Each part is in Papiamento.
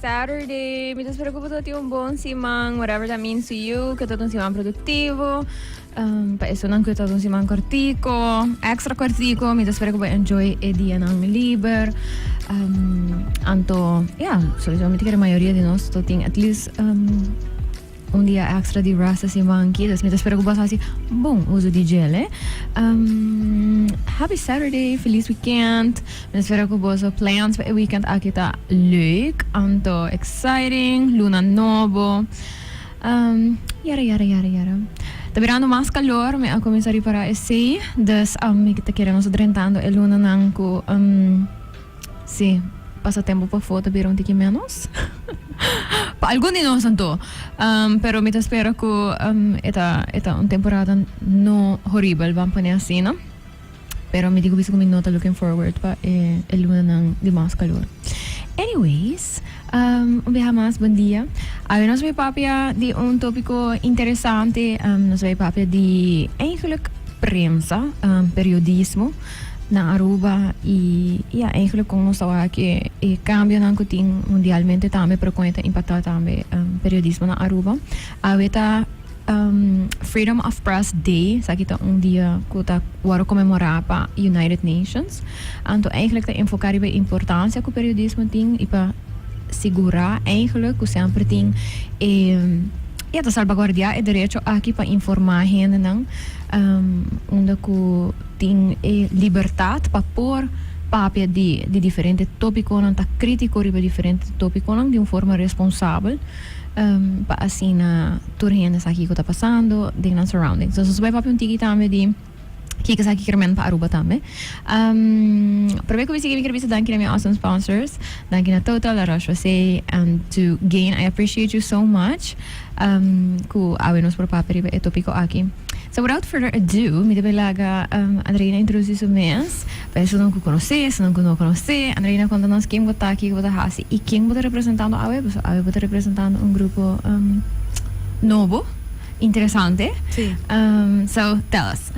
Saturday. Mi ta spera ku boso tin un bon siman, whatever that means to you, ku ta un siman produktivo. Pa esunnan ku ta un siman kortiko, extra kortiko, mi ta spera ku bo enjoy e dianan liber. Anto, ya, sowieso mi ta kere mayoria di nos to tin at least un dia extra di rest e siman aki, dus mi ta spera ku boso hasi bon uso di djel, eh. Happy Saturday, feliz weekend. Mi ta spera ku boso plans pa e weekend aki ta leuk, anto exciting, luna nobo. Yara, yara, yara, yara. Ta birando mas calor, mi a cuminsa ripara esey, dus mi ta kere nos ta drentando e lunanan cu si, pasa tempo pafó ta bira un tiki menos. Pa algun di nos anto. Pero mi ta spera cu e ta e ta un temporada no horibel, ban pone asina. Pero mi di cu bisa cu mi no ta looking forward pa e e lunanan di mas calor. Anyways, un biaha mas bon dia. Awe nos bay papia di un topico interesante. Nos bay papia di eigenlijk prensa, periodismo na Aruba y ya eigenlijk con nos ta wak e e cambionan cu tin mundialmente tambe pero con e ta impacta tambe periodismo na Aruba. Awe ta Freedom of Press Day, esaki ta un dia ku ta wòrdu konmemorá pa United Nations. Anto eigenlijk ta enfoká riba e importansia ku periodismo tin i pa sigurá eigenlijk ku semper tin e ya ta salbaguardiá e derecho aki pa informá hendenan unda ku tin e libertat pa por papia di di diferente tópikonan, ta krítiko riba diferente tópikonan di un forma responsabel. Pa asina tur hende sa kiko ta pasando den nan surroundings. Nos a bai papia un tiki tambe di kiko esaki kier men pa Aruba tambe. Prome ku mi sigui mi kier bisa danki na mi awesome sponsors. Danki na Total, La Roche Posay and to Gain. I appreciate you so much ku awe nos por papia riba e topiko aki. So without further ado mi ta bai laga Andreina introduci su mes pa esunnan ku konosé, esunnan ku no konosé. Andreina konta nos ken bo ta, kiko bo ta hasi i ken bo ta representando awe, pasobra awe bo ta representando un grupo nobo, interesante. Sí. So tell us.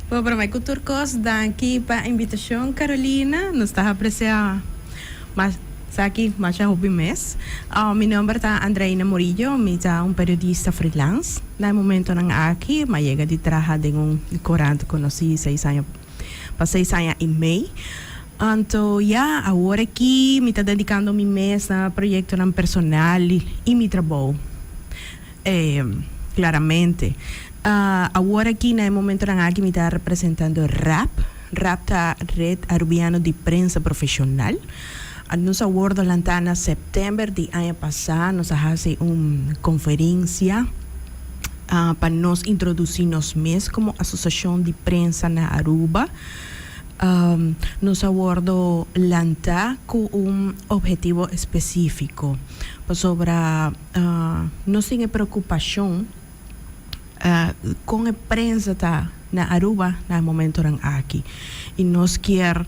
Bo promé ku tur kos danki pa invitashon Carolina, nos ta apresia mas. Esaki masha hopi mes. Mi nomber ta Andreina Murillo, mi ta un periodista freelance. Na e momentonan aki mi a yega di traha den un korant konosí seis aña pa seis aña i mei. Anto ya, awor aki mi ta dedikando mi mes na proyektonan personal i mi trabou. Claramente. Awor aki na e momentonan aki mi ta representando rap. Rap ta Red Arubiano di Prensa Profesional. Nos a wordo lanta na september di aña pasa. Nos a haci un conferencia pa nos introduci nos mes como asociacion di prensa na Aruba. Nos a wordo lanta cu un obhetivo especifico pasobra. Nos tin e preocupacion con e prensa ta na Aruba na e momentonan aki y nos kier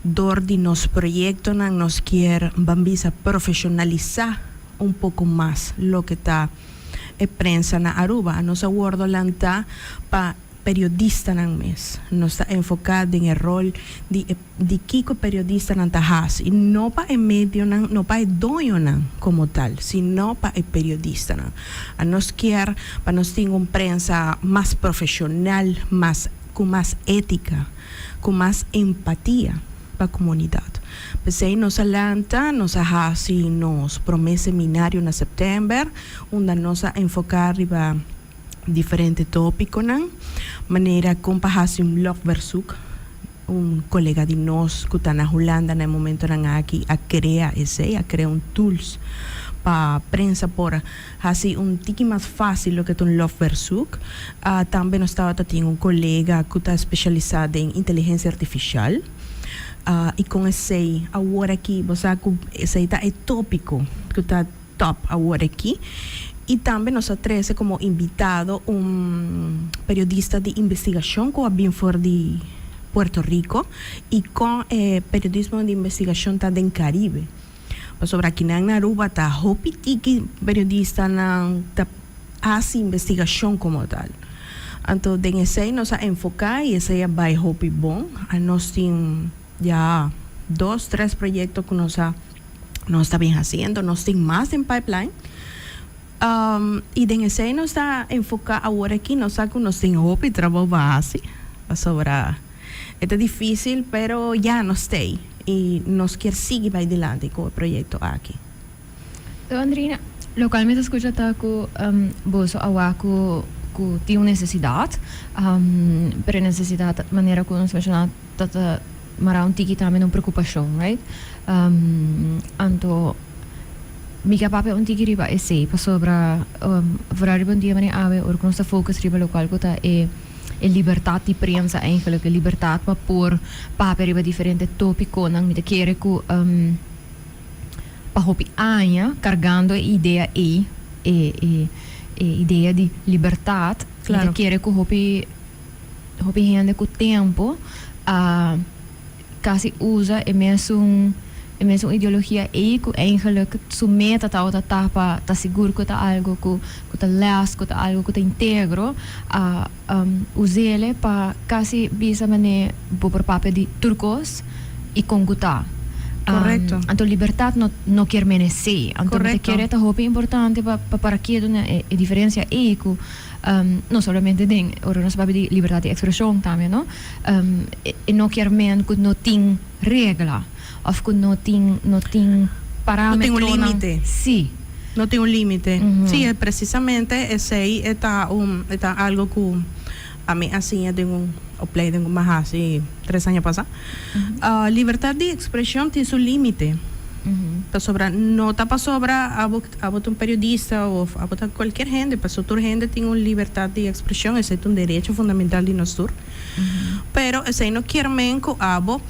door di nos proyectonan nos kier ban bisa profesionalisa un poco mas loke ta e prensa na Aruba. Nos a wordo lanta pa periodistanan mes. Nos ta enfoca den e rol di e di kiko periodistanan ta hasi, no pa e medionan, no pa e doñonan komo tal, sino pa e periodistanan. A nos kier pa nos tin un prensa mas profeshonal, mas ku mas étika, ku mas empatia pa komunidat. P'esei nos a lanta, nos a hasi nos promé seminario na sèptèmber, unda nos a enfoká riba diferente tópikonan, manera kon pa hasi un blogverzoek. Un kolega di nos ku ta na Hulanda na e momentonan aki a krea esei, a krea un tools pa prensa por hasi un tiki mas fásil loke ta un lofverzoek. Tambe nos tabata tin un kolega ku ta spesialisá den inteligensia artifisial i kon esei awor aki bo sa ku esei ta e tópiko ku ta top awor aki y tambe nos a trece como invitado un periodista di investigacion cu a bin for di Puerto Rico y con e periodismo di investigacion ta den Caribe pasobra akinan na Aruba ta hopi tiki periodistanan ta haci investigacion como tal anto den esey nos a enfoca y esey a bay hopi bon nos tin ya dos tres proyecto cu nos a. Nos ta bin haciendo, nos tin mas den pipeline. Y den esey nos ta enfoca awor aki, nos sa cu nos tin hopi trabou pa haci, pasobra e ta dificil, pero ya nos ta ey y nos kier sigui bay dilanti cu e proyecto aki. So Andrina, locual mi ta scucha ta cu boso a wak cu cu tin un necesidad, pero e necesidad manera cu nos menciona ta ta mara un tiki tambe na un preocupacion, right? Anto mi ke papia un tiki riba esey pasobra vooral riba un dia manera awe ora cu nos ta focus riba locual cu ta e e libertad di prensa eigenlijk, e libertad pa por papia riba diferente topiconan, mi ta kere cu pa hopi aña cargando e idea ey, e e e idea di libertad, mi ta kere cu hopi hopi hende cu tempo a casi usa e mesun e mesun ideologia ey cu eigenlijk su meta tabata ta pa ta sigur cu ta algo cu cu ta les, cu ta algo cu ta integro, a usele pa casi bisa mane bo por papia di tur cos y con cu ta. Correcto. Anto libertad no no kier mene esey. Anto mi ta kere ta hopi importante pa pa para kedo na e e diferencia ey cu no solamente den ora nos papia di libertad di expresion tambe no, e no kier men cu no tin regla of cu no tin no tin parametronan. No tin un limite. Si. No tin un limite. Si, precisamente esey e ta un e ta algo cu ami a siña den un opleiding cu mi a haci 3 aña pasa. Libertad di expresion tin su limite. Pasobra no ta pasobra abo abo ta un periodista of abo ta cualkier hende, pasobra tur hende tin un libertad di expresion, esey ta un derecho fundamental di nos tur. Pero esey no kier men cu abo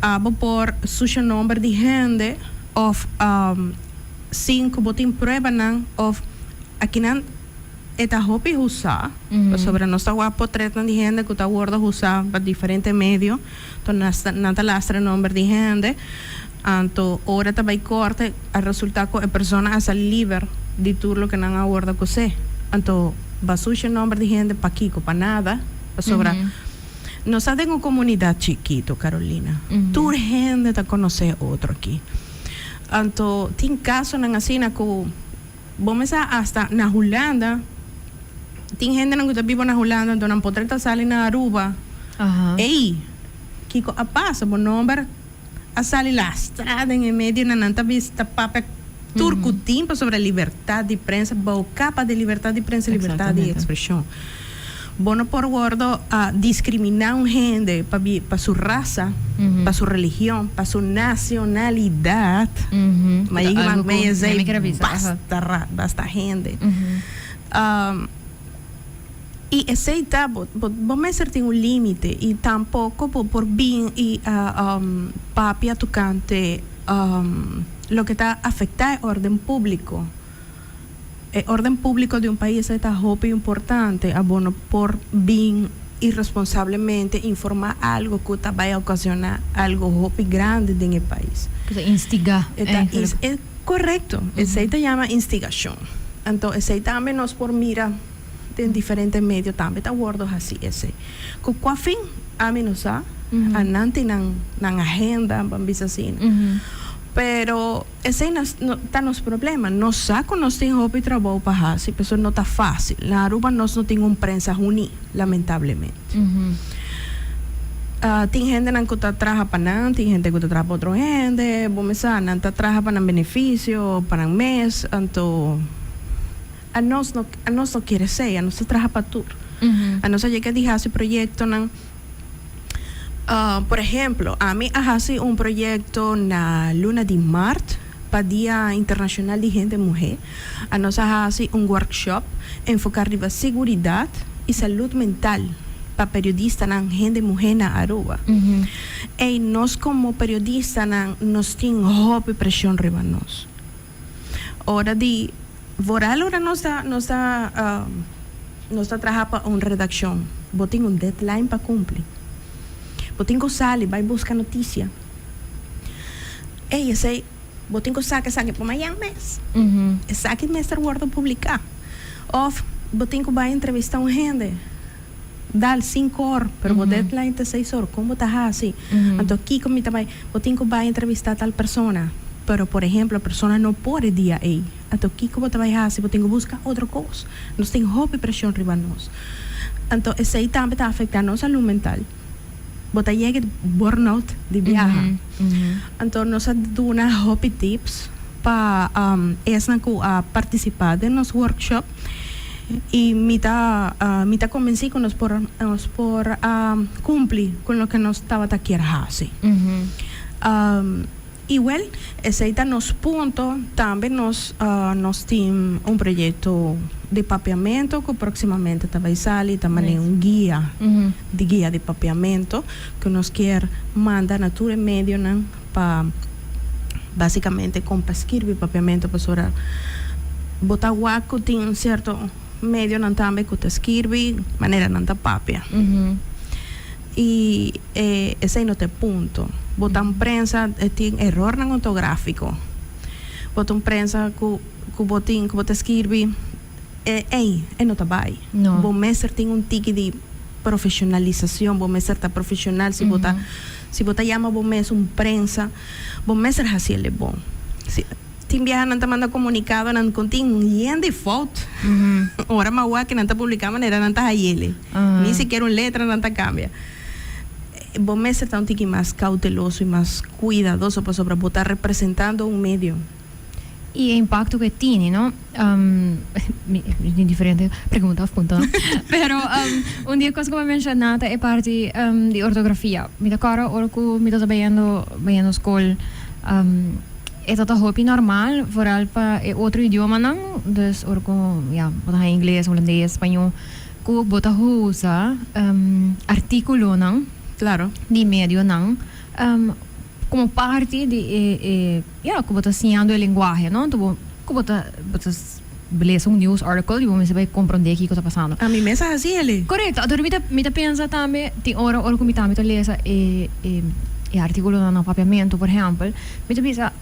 abo por susha nomber di hende of sin cu bo tin pruebanan of akinan e ta hopi husa, pasobra nos ta wak potretnan di hende cu ta wordo husa pa diferente medio, to nan ta lastra nomber di hende, anto ora ta bay corte a resulta cu e persona a sali liber di tur loke nan a wordo acuse, anto ba susha nomber di hende pakico? Pa nada, pasobra nos ta den un comunidad chikito, Carolina, tur hende ta conoce otro aki, anto tin casonan asina cu. Bo mester hasta na Hulanda, tin hendenan ku ta biba na Hulanda anto nan por trata sali na Aruba. Ey, kiko a pasa? Bo nomber a sali lastra den e medionan, nan ta bisa ta papia tur ku tin pasobra libertad di prensa, bou kapa di libertad di prensa, libertad di ekspreshon. Bo no por wordo a discriminá un hende pa bi pa su rasa, pa su religion, pa su nacionalidad. Ma yigi man mey esey basta ra, basta hende. Y esey ta bo bo mester tin un limite y tampoco bo por bin y papia tocante loke ta afecta e orden publico. E orden publico di un pais ta hopi importante, abo no por bin irresponsablemente informa algo cu ta bay ocasiona algo hopi grandi den e pais. Cu ta instiga eigenlijk. E ta correcto, esey ta yama instigacion. Anto esey tambe nos por mira den diferente medio tambe ta wordo haci esey. Cu cua fin? Ami no sa, a nan tin nan agenda, ban bisa asina. Pero. Esei no ta nos problema. Nos sa ku nos tin hopi trabou pa hasi, pasobra no ta fásil. Na Aruba nos no tin un prensa huní, lamentablemente. Tin hendenan ku ta traha pa nan, tin hende ku ta traha pa otro hende. Bo mes sa, nan ta traha pa nan benefisio, pa nan mes. Anto anos no, anos no kier esei. Anos ta traha pa tur. Anos a yega di hasi proyektonan. Por ehemplo, ami a hasi un proyekto na luna di mart pa Dia Internashonal di Hende Muhé. Anos a hasi un workshop enfoká riba seguridat i salud mental pa periodistanan hende muhé na Aruba. Ey, nos komo periodistanan nos tin hopi preshon riba nos. Ora di vooral ora nos ta nos ta nos ta traha pa un redaccion bo tin un deadline pa cumpli bo tin cu sali bay busca noticia ey esey bo tin cu saca esaki pa mañan mes esaki mester wordo publica of bo tin cu bay entrevista un hende dal 5 or pero bo deadline ta 6 or con bo ta haci anto kico mi ta bay bo tin cu bay entrevista tal persona. Pero, por ehempel, persona no por e dia ey. Anto, kico bo ta bay haci? Bo tin cu busca otro cos. Nos tin hopi presion riba nos. Anto, esey tambe ta afecta nos salud mental. Bo ta yega burnout di biaha. Anto, nos a duna hopi tips pa esnan cu a participa den nos workshop. Y mi ta convenci cu nos por cumpli cu loke nos tabata kier haci. Y well, esey ta nos punto. Tambe nos tin un proyecto di papiamento cu proximamente ta bay sali, tambe un guia, di guia di papiamento, cu nos kier manda na tur medionan pa basicamente con pa skirbi papiamento, pasobra bo ta wak cu tin un cierto medionan tambe cu ta skirbi manera nan ta papia. Y esey no ta e punto. Bo ta un prensa tin errornan ortografico. Bo ta un prensa cu bo tin cu bo ta skirbi ey, e no ta bay. No. Bo mester tin un tiki di profesionalisacion, bo mester ta profesional si bo ta yama bo mes un prensa, bo mester haciele bon. Si, tin biaha nan ta manda comunicado nan cu tin yen di fout. Ora m'a wak nan ta publica manera nan ta hayele. Ni sikiera un letra nan ta cambia. Bo mester ta un tiki mas cauteloso y mas cuidadoso pasobra bo ta representando un medio. Y e impacto cu tin, no? Diferente pregunta of punto, no? Pero un di e cos cu bo a menciona ta e parti di ortografia. Mi ta acorda ora cu mi ta bayendo scol, e ta hopi normal, vooral pa e otro idiomanan, dus ora cu, ja, bo ta ingles, hulandes, spaño, cu bo ta usa articulonan di medionan como parti di e, ja, cu bo ta siñando e lenguahe, no? Anto bo cu bo ta lesa un news article y bo mester bay comprende kico ta pasando. Ami mes a haci ele. Correcto. Anto mi ta pensa tambe, tin ora cu mi tambe ta lesa e articulonan na papiamento, por ehempel, mi ta bisa,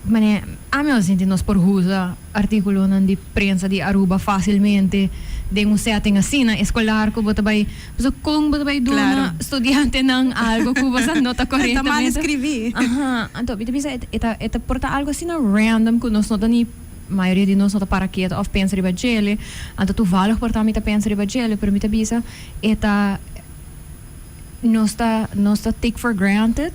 mane, ami no sinti nos por usa articulonan di prensa di Aruba facilmente den un setting asina escolar cu bo ta bay, so con bo ta bay duna studiantenan algo cu bo no ta Ta mal correctamente. Escribi. Aha, anto mi ta bisa e ta por ta algo asina random cu nos no ta ni mayoria di nos no ta para keto of pensa riba djele. Anto toevallig por ta mi ta pensa riba djele, pero mi ta bisa e ta nos ta take for granted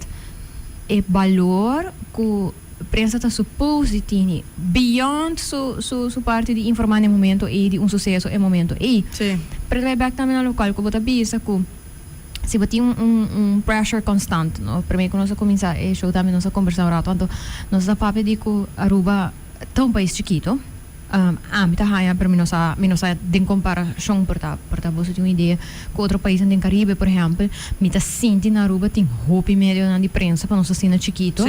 e balor cu prensa ta supposed di tini beyond su parti di informa na momento y di un suceso e momento e. Pero bay back tambe na loke cu bo ta bisa cu si bo tin un pressure constant, no? Prome cu nos a cuminsa e show tambe nos a conversa un rato, anto nos ta papia di cu Aruba ta un pais chikito. Ami ta haya, pero mi no sa den comparacion, por ta bo tin un idea cu otro pais den Caribe, por ehempel, mi ta sinti na Aruba tin hopi medionan di prensa pa nos asina chikito.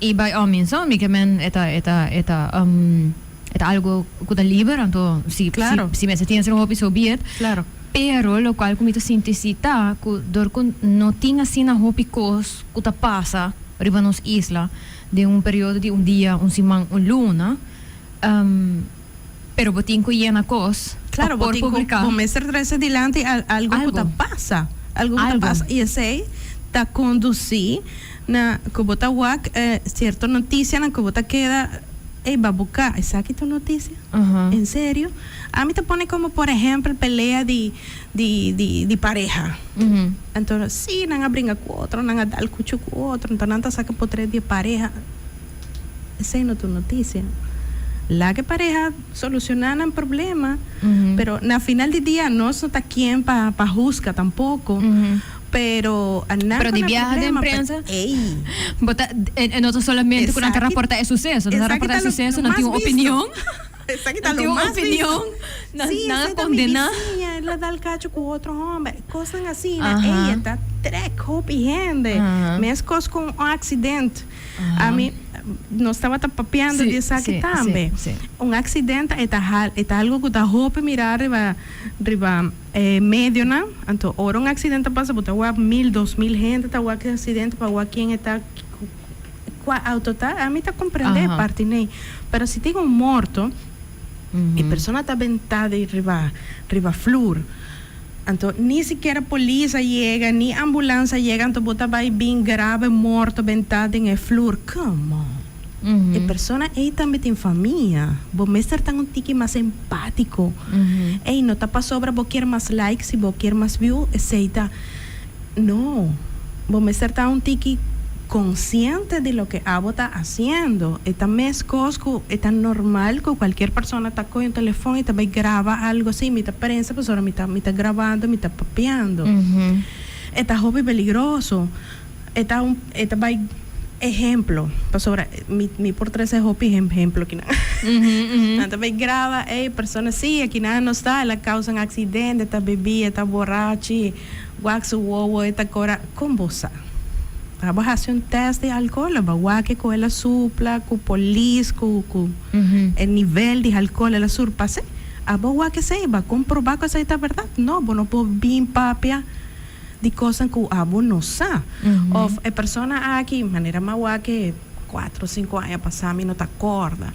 Y by all means, no, mi kiermen e ta algo cu ta liber, anto si si mester tin un hopi, so be it. Pero loke cu mi ta sinti si ta cu dor cu no tin asina hopi cos cu ta pasa riba nos isla den un periodo di un dia, un siman, un luna, pero bo tin cu yena cos pa por bo tin cu publica. Bo mester trece dilanti algo cu ta Algo. Pasa, algo cu ta Algo. Pasa. Y esey ta conduci na cu bo ta wak cierto noticianan cu bo ta keda, ey, babuca, esaki ta noticia? En serio? Ami ta pone como por ehempel pelea di pareha. Anto, si, nan a bringa cu otro, nan a dal cuchu cu otro, anto nan ta saca portret di pareha. Esey no ta noticia. Laga pareha soluciona nan problema, pero na final di dia nos no ta quien pa husga tampoco. Pero nan Pero di con biaha den problema, prensa, ey. Bo ta, e no ta solamente cu nan ta raporta e suceso, nan ta raporta e ta suceso, lo nan tin mas un opinion. Esaki ta Nan lo tin un mas opinion, visto. nan Si, nan esey ta mi condena. Bisiña, el a dal cacho cu otro homber. Cosnan asina, ey, ta trek hopi hende. Mescos cu un accidente. Ami, nos tabata papiando di esaki tambe. Un accidente e ta algo cu ta hopi mira riba medionan. Anto, ora un accidente pasa, bo ta wak 1000, 2000 hende ta wak accidente pa wak ken ta cua auto ta. Ami ta comprende parti nei. Pero si tin un morto, e persona ta benta di riba vloer. Anto, ni sikiera polis a yega, ni ambulans a yega, anto bo ta bay bin graba morto benta den e flur. Come on. E persona ey tambe tin famia. Bo mester ta un tiki mas empatico. Ey, no ta pasobra bo kier mas likes y bo kier mas view, esey ta. No. Bo mester ta un tiki consciente di loke abo ta haciendo. E ta mescos cu e ta normal cu cualkier persona ta coge un telefon y ta bay graba algo así. Mi ta prensa pasobra mi ta mi ta grabando, mi ta papiando. E ta hopi peligroso. E ta un e ta bay ehemplo pasobra mi mi por trece hopi ehemplo akinan. Nan ta bay graba ey persona si akinan no sta el a causa un accidente, e ta bebi, e ta borachi. Wak su wowo e ta kora, kon bo sa? Abo hasi un test di alcohol, abo wak e ku el a supla, ku polis, ku ku e nivel di alcohol el a surpas'é. Abo wak esei, bo a komprobá ku esei ta bèrdat? No, bo no por bin papia di kosnan ku abo no sa. Òf e persona aki, manera mi a wak e kuater o sinku aña pasá, mi no ta kòrda.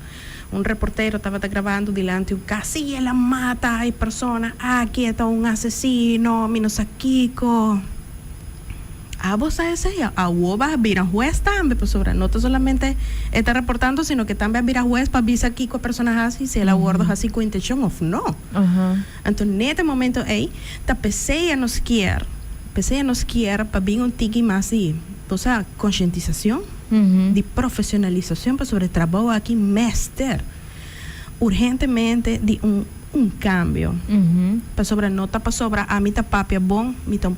Un reportero tabata grabando dilanti un cas, sí, el a mata e persona aki, e ta un asesino, mi no sa kico. Abo sa esey? Awo ba bira huez tambe, pasobra no ta solamente e ta reportando, sino que tambe a bira huez pa bisa kico e persona haci, si el a wordo haci cu intencion of no. Anto net e momento ey ta pesey a nos kier, pesey a nos kier pa bin un tiki mas di, bo sa, concientisacion. Di profesionalisacion pasobra e trabou aki mester urgentemente di un un cambio pasobra no ta pasobra ami ta papia bon mi ta un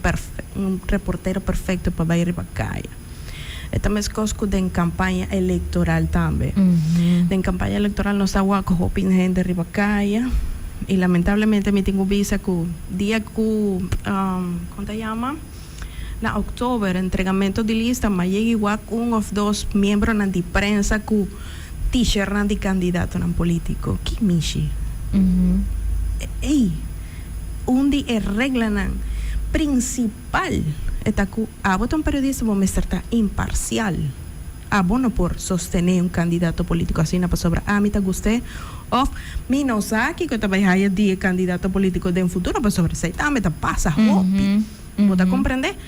un reportero perfecto pa bay riba caya e ta mescos cu den campaña electoral tambe den campaña electoral nos ta wak hopi hende riba caya y lamentablemente mi tin cu bisa cu dia cu con ta yama. Na oktober, entregamento di lista ma yega igual ku un òf dos miembronan di prensa ku t-shirtnan di kandidatonan polítiko. Ki mishi? Ey, un di e reglanan prinsipal e ta ku abo ta un periodista bo mester ta imparsial. Abo no por sostené un kandidato polítiko asina pasobra ami ta gust'é òf mi no sa kiko ta bai haya di e kandidato polítiko den futuro pasobra esei tambe ta pasa hopi. Bo ta comprende?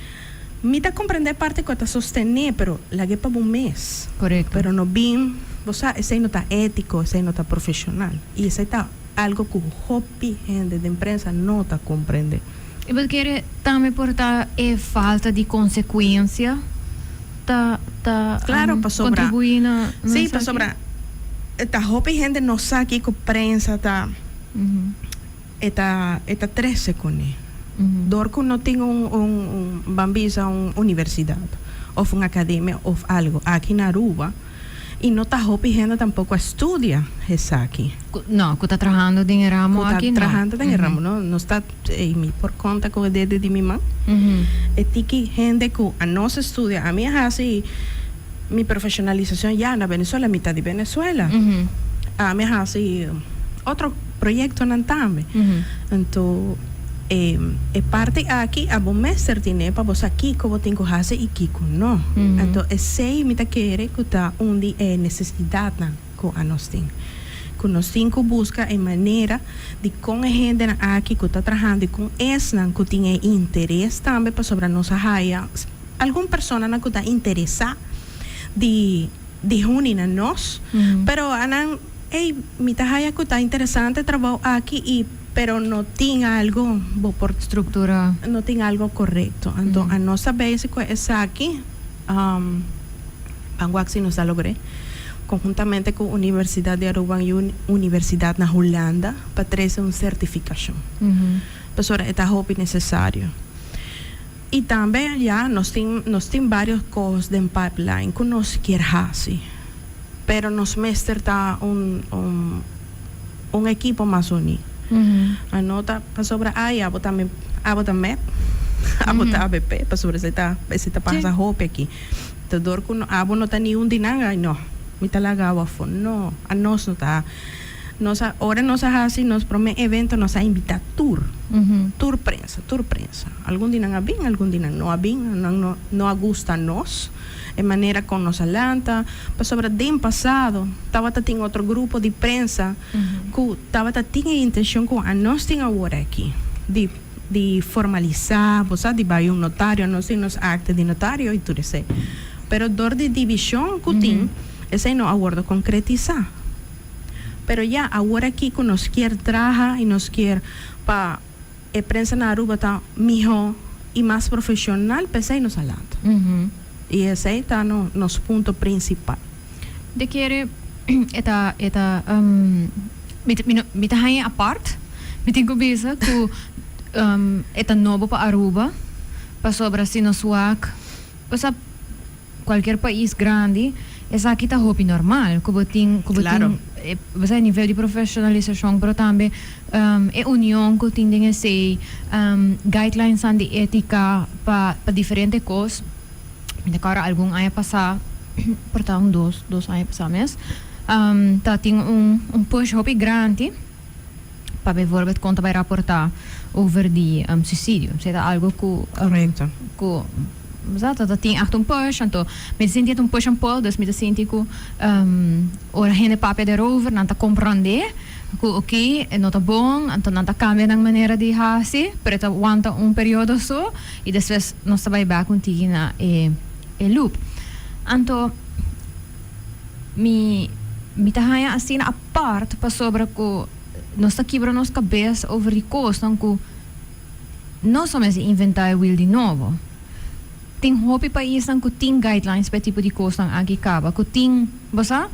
Mi ta comprende e parti cu a ta sostene, pero lag'e pa bo mes. Correcto. Pero no bin, bo sa, esey no ta etico, esey no ta profesional. Y esey ta algo cu hopi hende den prensa no ta comprende. Y bo ta kere tambe por ta e falta di consecuencia ta ta Claro, pasobra, contribui na sí, esaki? pasobra ta hopi hende no sa kico prensa ta. E ta e ta trece cune. Dor cu no tin un un un ban bisa un universidad of un academia of algo aki na Aruba y no ta hopi hende tampoco a studia esaki. Cu no, cu ta trahando den e ramo Cu ta aki no. trahando den e ramo no. Nos ta ey mi por conta cu e dedo di mi man. E tiki hende cu a nos studia, ami a haci mi profesionalisacion ya na Venezuela, mi ta di Venezuela. Ami a haci otro proyectonan tambe. Anto e e parti aki abo mester tine pa bo sa kico bo tin cu haci y kico no. Anto esey mi ta kere cu ta un di e necesidadnan cu anos tin. Cu nos tin cu busca e manera di con e hendenan aki cu ta trahando y con esnan cu tin e interes tambe pasobra nos a haya algun personanan cu ta interesa di di huni na nos, pero anan ey mi ta haya cu ta interesante e trabou aki y pero no tin algo bo por Structura. No tin algo corecto. Anto anos ta bezig cu esaki, ban wak si nos ta logr'e, conhuntamente cu Universidad di Aruba y un universidad na Hulanda pa trece un certificacion. Pasobra e ta hopi necesario. Y tambe ya nos tin nos tin varios cos den pipeline cu nos kier haci, pero nos mester ta un un un ekipo mas uni. A no ta pasobra ay abo ta abo ta mep, abo ta avp, pasobra esey ta esey ta pasa hopi aki. Ta dor cu abo no ta ni un di nan, ay no, mi ta laga abo afo. No, anos no ta. Nos a ora nos a haci nos prome evento nos a invita tur, tur prensa, tur prensa. Algun di nan a bin, algun di nan no a bin, nan no no a gusta nos e manera con nos a lanta, pasobra den pasado tabata tin otro grupo di prensa cu tabata tin e intencion cu anos tin awor aki di. di formalisa, bo sa, di bai un notario, nos tin nos akte di notario y tur esei. Pero dor di divishon ku tin, esei no a wordo konkretisá. Pero ya, awor aki ku nos kier traha y nos kier pa e prensa na Aruba ta mihó y mas profeshonal, p'esei nos a lanta. Y esei ta nos punto principal. De kere e ta e ta mi ta mi ta haña apart mi tin ku bisa ku e ta nobo pa Aruba pasobra si nos wak osea kualkier pais grandi esaki ta hopi normal ku bo tin ku bo tin osea e nivel di profeshonalisashon pero tambe e union ku tin den esei guidelinesnan di etika pa pa diferente kos. Mi ta kòrda algun aña pasá, por ta un dos, dos aña pasá mes, ta tin un un push hopi grandi pa bijvoorbeeld kon ta bai raportá over di suicidio. Esei ta algu ku ku sa ta tin ègt un push, anto mi ta sinti e ta un push and pull, dus mi ta sinti ku ora hende papia derover nan ta komprondé ku oké e no ta bon, anto nan ta kambia nan manera di hasi, pero e ta wanta un periodo so. I despues nos ta bai bek un tiki na e e loop. Anto mi mi ta haña asina apart pasobra ku nos ta kibra nos kabes over di kosnan ku no solamente inventá e wiel di nobo. Tin hopi paisnan ku tin guidelines pa e tipo di kosnan aki kaba, ku tin, bo sa,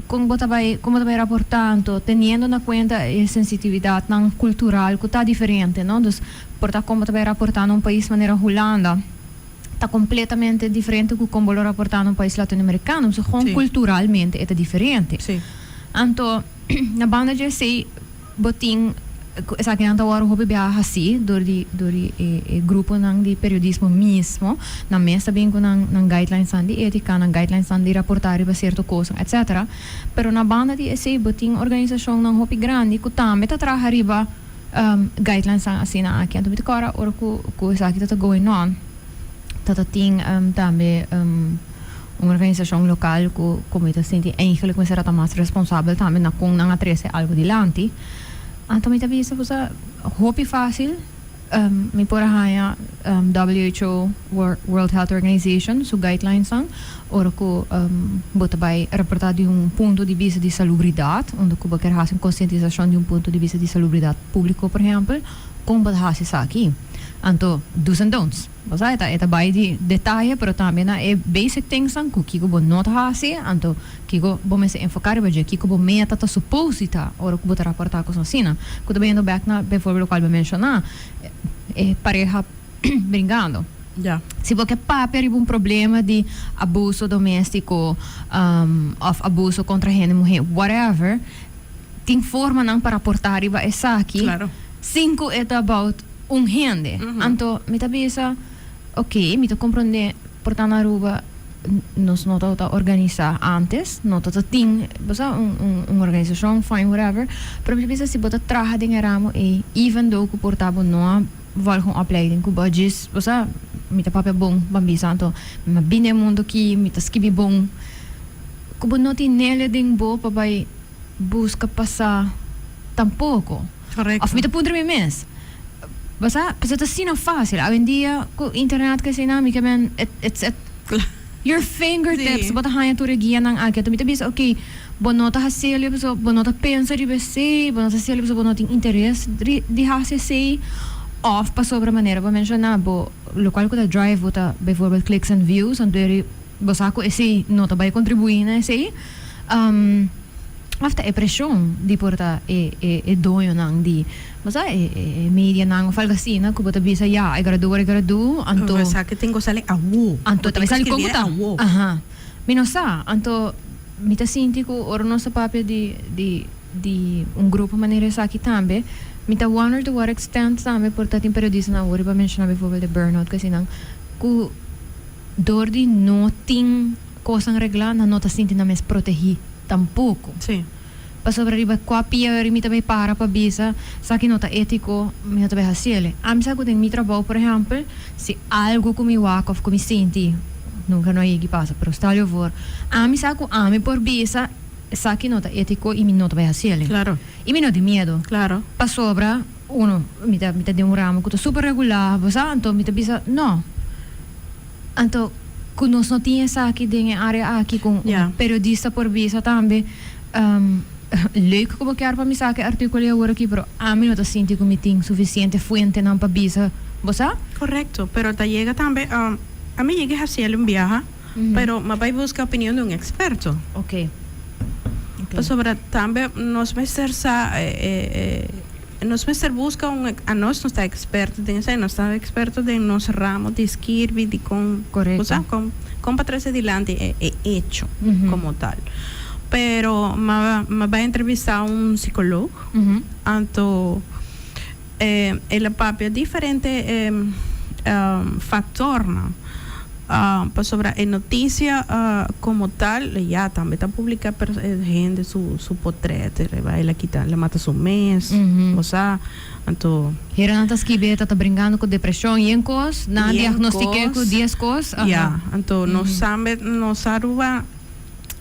kon bo ta bai kon bo ta bai raportá anto teniendo na kuenta e sensitividatnan kultural ku ta diferente, no. Dus Por ta kon bo ta bai raportá na un pais manera Hulanda ta kompletamente diferente ku kon bo lo raportá na un pais latinoamerikano. Pasobra gewoon kulturalmente e ta diferente. Anto na banda di esei bo tin ku esakinan ta wòrdu hopi biaha hasí dor di dor di e e gruponan di periodismo mismo. Nan mes ta bin ku nan nan guidelinesnan di étika, nan guidelinesnan di raportá riba sierto kosnan etcetera. Pero na banda di esei bo tin organisashonnan hopi grandi ku tambe ta traha riba Guidelines nan asina aki. Anto mi ta kòrda ora ku ku esaki ta ta going on, ta ta tin tambe un organisashon lokal ku ku mi ta sinti eigenlijk mester a ta mas responsabel tambe na kon nan a trese algu dilanti. Anto mi ta bisa ku sa hopi fásil mi por a haña WHO, World Health Organization, su guidelines nan ora ku bo ta bai raportá di un punto di bista di salubridat, unda ku bo kier hasi un konsientisashon di un punto di bista di salubridat públiko, por ehèmpel, kon bo ta hasi esaki. Anto, do's and don'ts. Bo sa, e ta e ta bai di detaye, pero tambe na e basic thingsnan ku kiko bo no ta hasi, anto kiko bo mester enfoká riba dje, kiko bo meta ta supos di ta ora ku bo ta raportá kos asina. Ku ta bayendo bèk na bijvoorbeeld lokual bo menshoná, e pareha bringando. Si bo ke papia riba un problema di abuso doméstiko òf abuso kontra hende muhé, whatever, tin formanan pa raportá riba esaki sin ku e ta about un hende. Anto mi ta bisa, ok, mi ta komprondé por ta na Aruba nos no tabata organisá ántes, no tabata tin, bo sa, un un organisashon, fine, whatever, pero mi ta bisa si bo ta traha den e ramo ei, even though ku por ta bo no a volg un opleiding ku bo a djis, bo sa, mi ta papia bon, ban bisa, anto mi a bini e mundo aki, mi ta skibi bon, ku bo no tin nele den bo pa bai buska pasa tampoko. Of mi ta puntra mi mes, bo sa, pasobra ta asina facil awendia ku internet ku asina, mi ke men, it's at your fingertips, bo ta haña tur e guianan aki, anto mi ta bisa, ok, bo no ta haciel pasobra bo no ta pensa riba esei, bo no ta haciel pasobra bo no tin interes di haci esei, of pasobra manera bo menciona bo locual cu ta drive bo ta bijvoorbeeld clicks and views, anto eri bo sa cu esei no ta bay contribui na esei, of ta e presion di por ta e e doñonan di bo sa e e medianan of algo asina cu bo ta bisa ya e gradua e gradua anto Bo sa cu tin cu sali awo, anto ta bay sali con cu ta aha mi no sa anto. Mi ta sinti ku ora nos ta papia di di di un grupo manera esaki tambe, mi ta wonder to what extent tambe por ta tin periodistanan awor riba menshoná bijvoorbeeld e burnout ku asinan ku dor di no tin kosnan reglá nan no ta sinti nan mes protegí tampoko. Pasobra riba kua pia ori mi ta bay para pa bisa esaki no ta étiko, mi no ta bay hasiel. Ami sa ku den mi trabou por ehèmpel si algu ku mi wak òf ku mi sinti nunka no a yegi pasa pero stel yo voor ami sa ku ami por bisa esaki no ta étiko i mi no ta bay hasiel. I mi no tin miedu. Pasobra. Uno, mi ta den un ramo ku ta super regulá, bo sa, anto mi ta bisa, no. Anto, ku nos no tin esaki den e área aki, ku un periodista por bisa tambe, leuk ku bo kier pa mi saka e artíkulo awor aki, pero ami no ta sinti ku mi tin sufisiente fuentenan pa bisa, bo sa? Korekto, pero ta yega tambe, ami yega hasi un biaha, pero m'a bai buska opinion di un eksperto. Pasobra tambe nos mester sa, nos mester buska un, anos no ta eksperto den esei, nos ta eksperto den nos ramo di skirbi, di kon, bo sa, kon pa trese dilanti e hecho komo tal. Pero m'a bai entrevistá un psikólogo, anto el a papia diferente faktornan pasobra e notisia komo tal ya tambe ta publiká pero hende su potret riba el a kita el a mata su mes, bo sa, anto. Hera nan ta skibi e ta ta bringando ku depreshon yen kos, nan a diagnostik'é ku dies kos. Ya, anto nos tambe nos Aruba.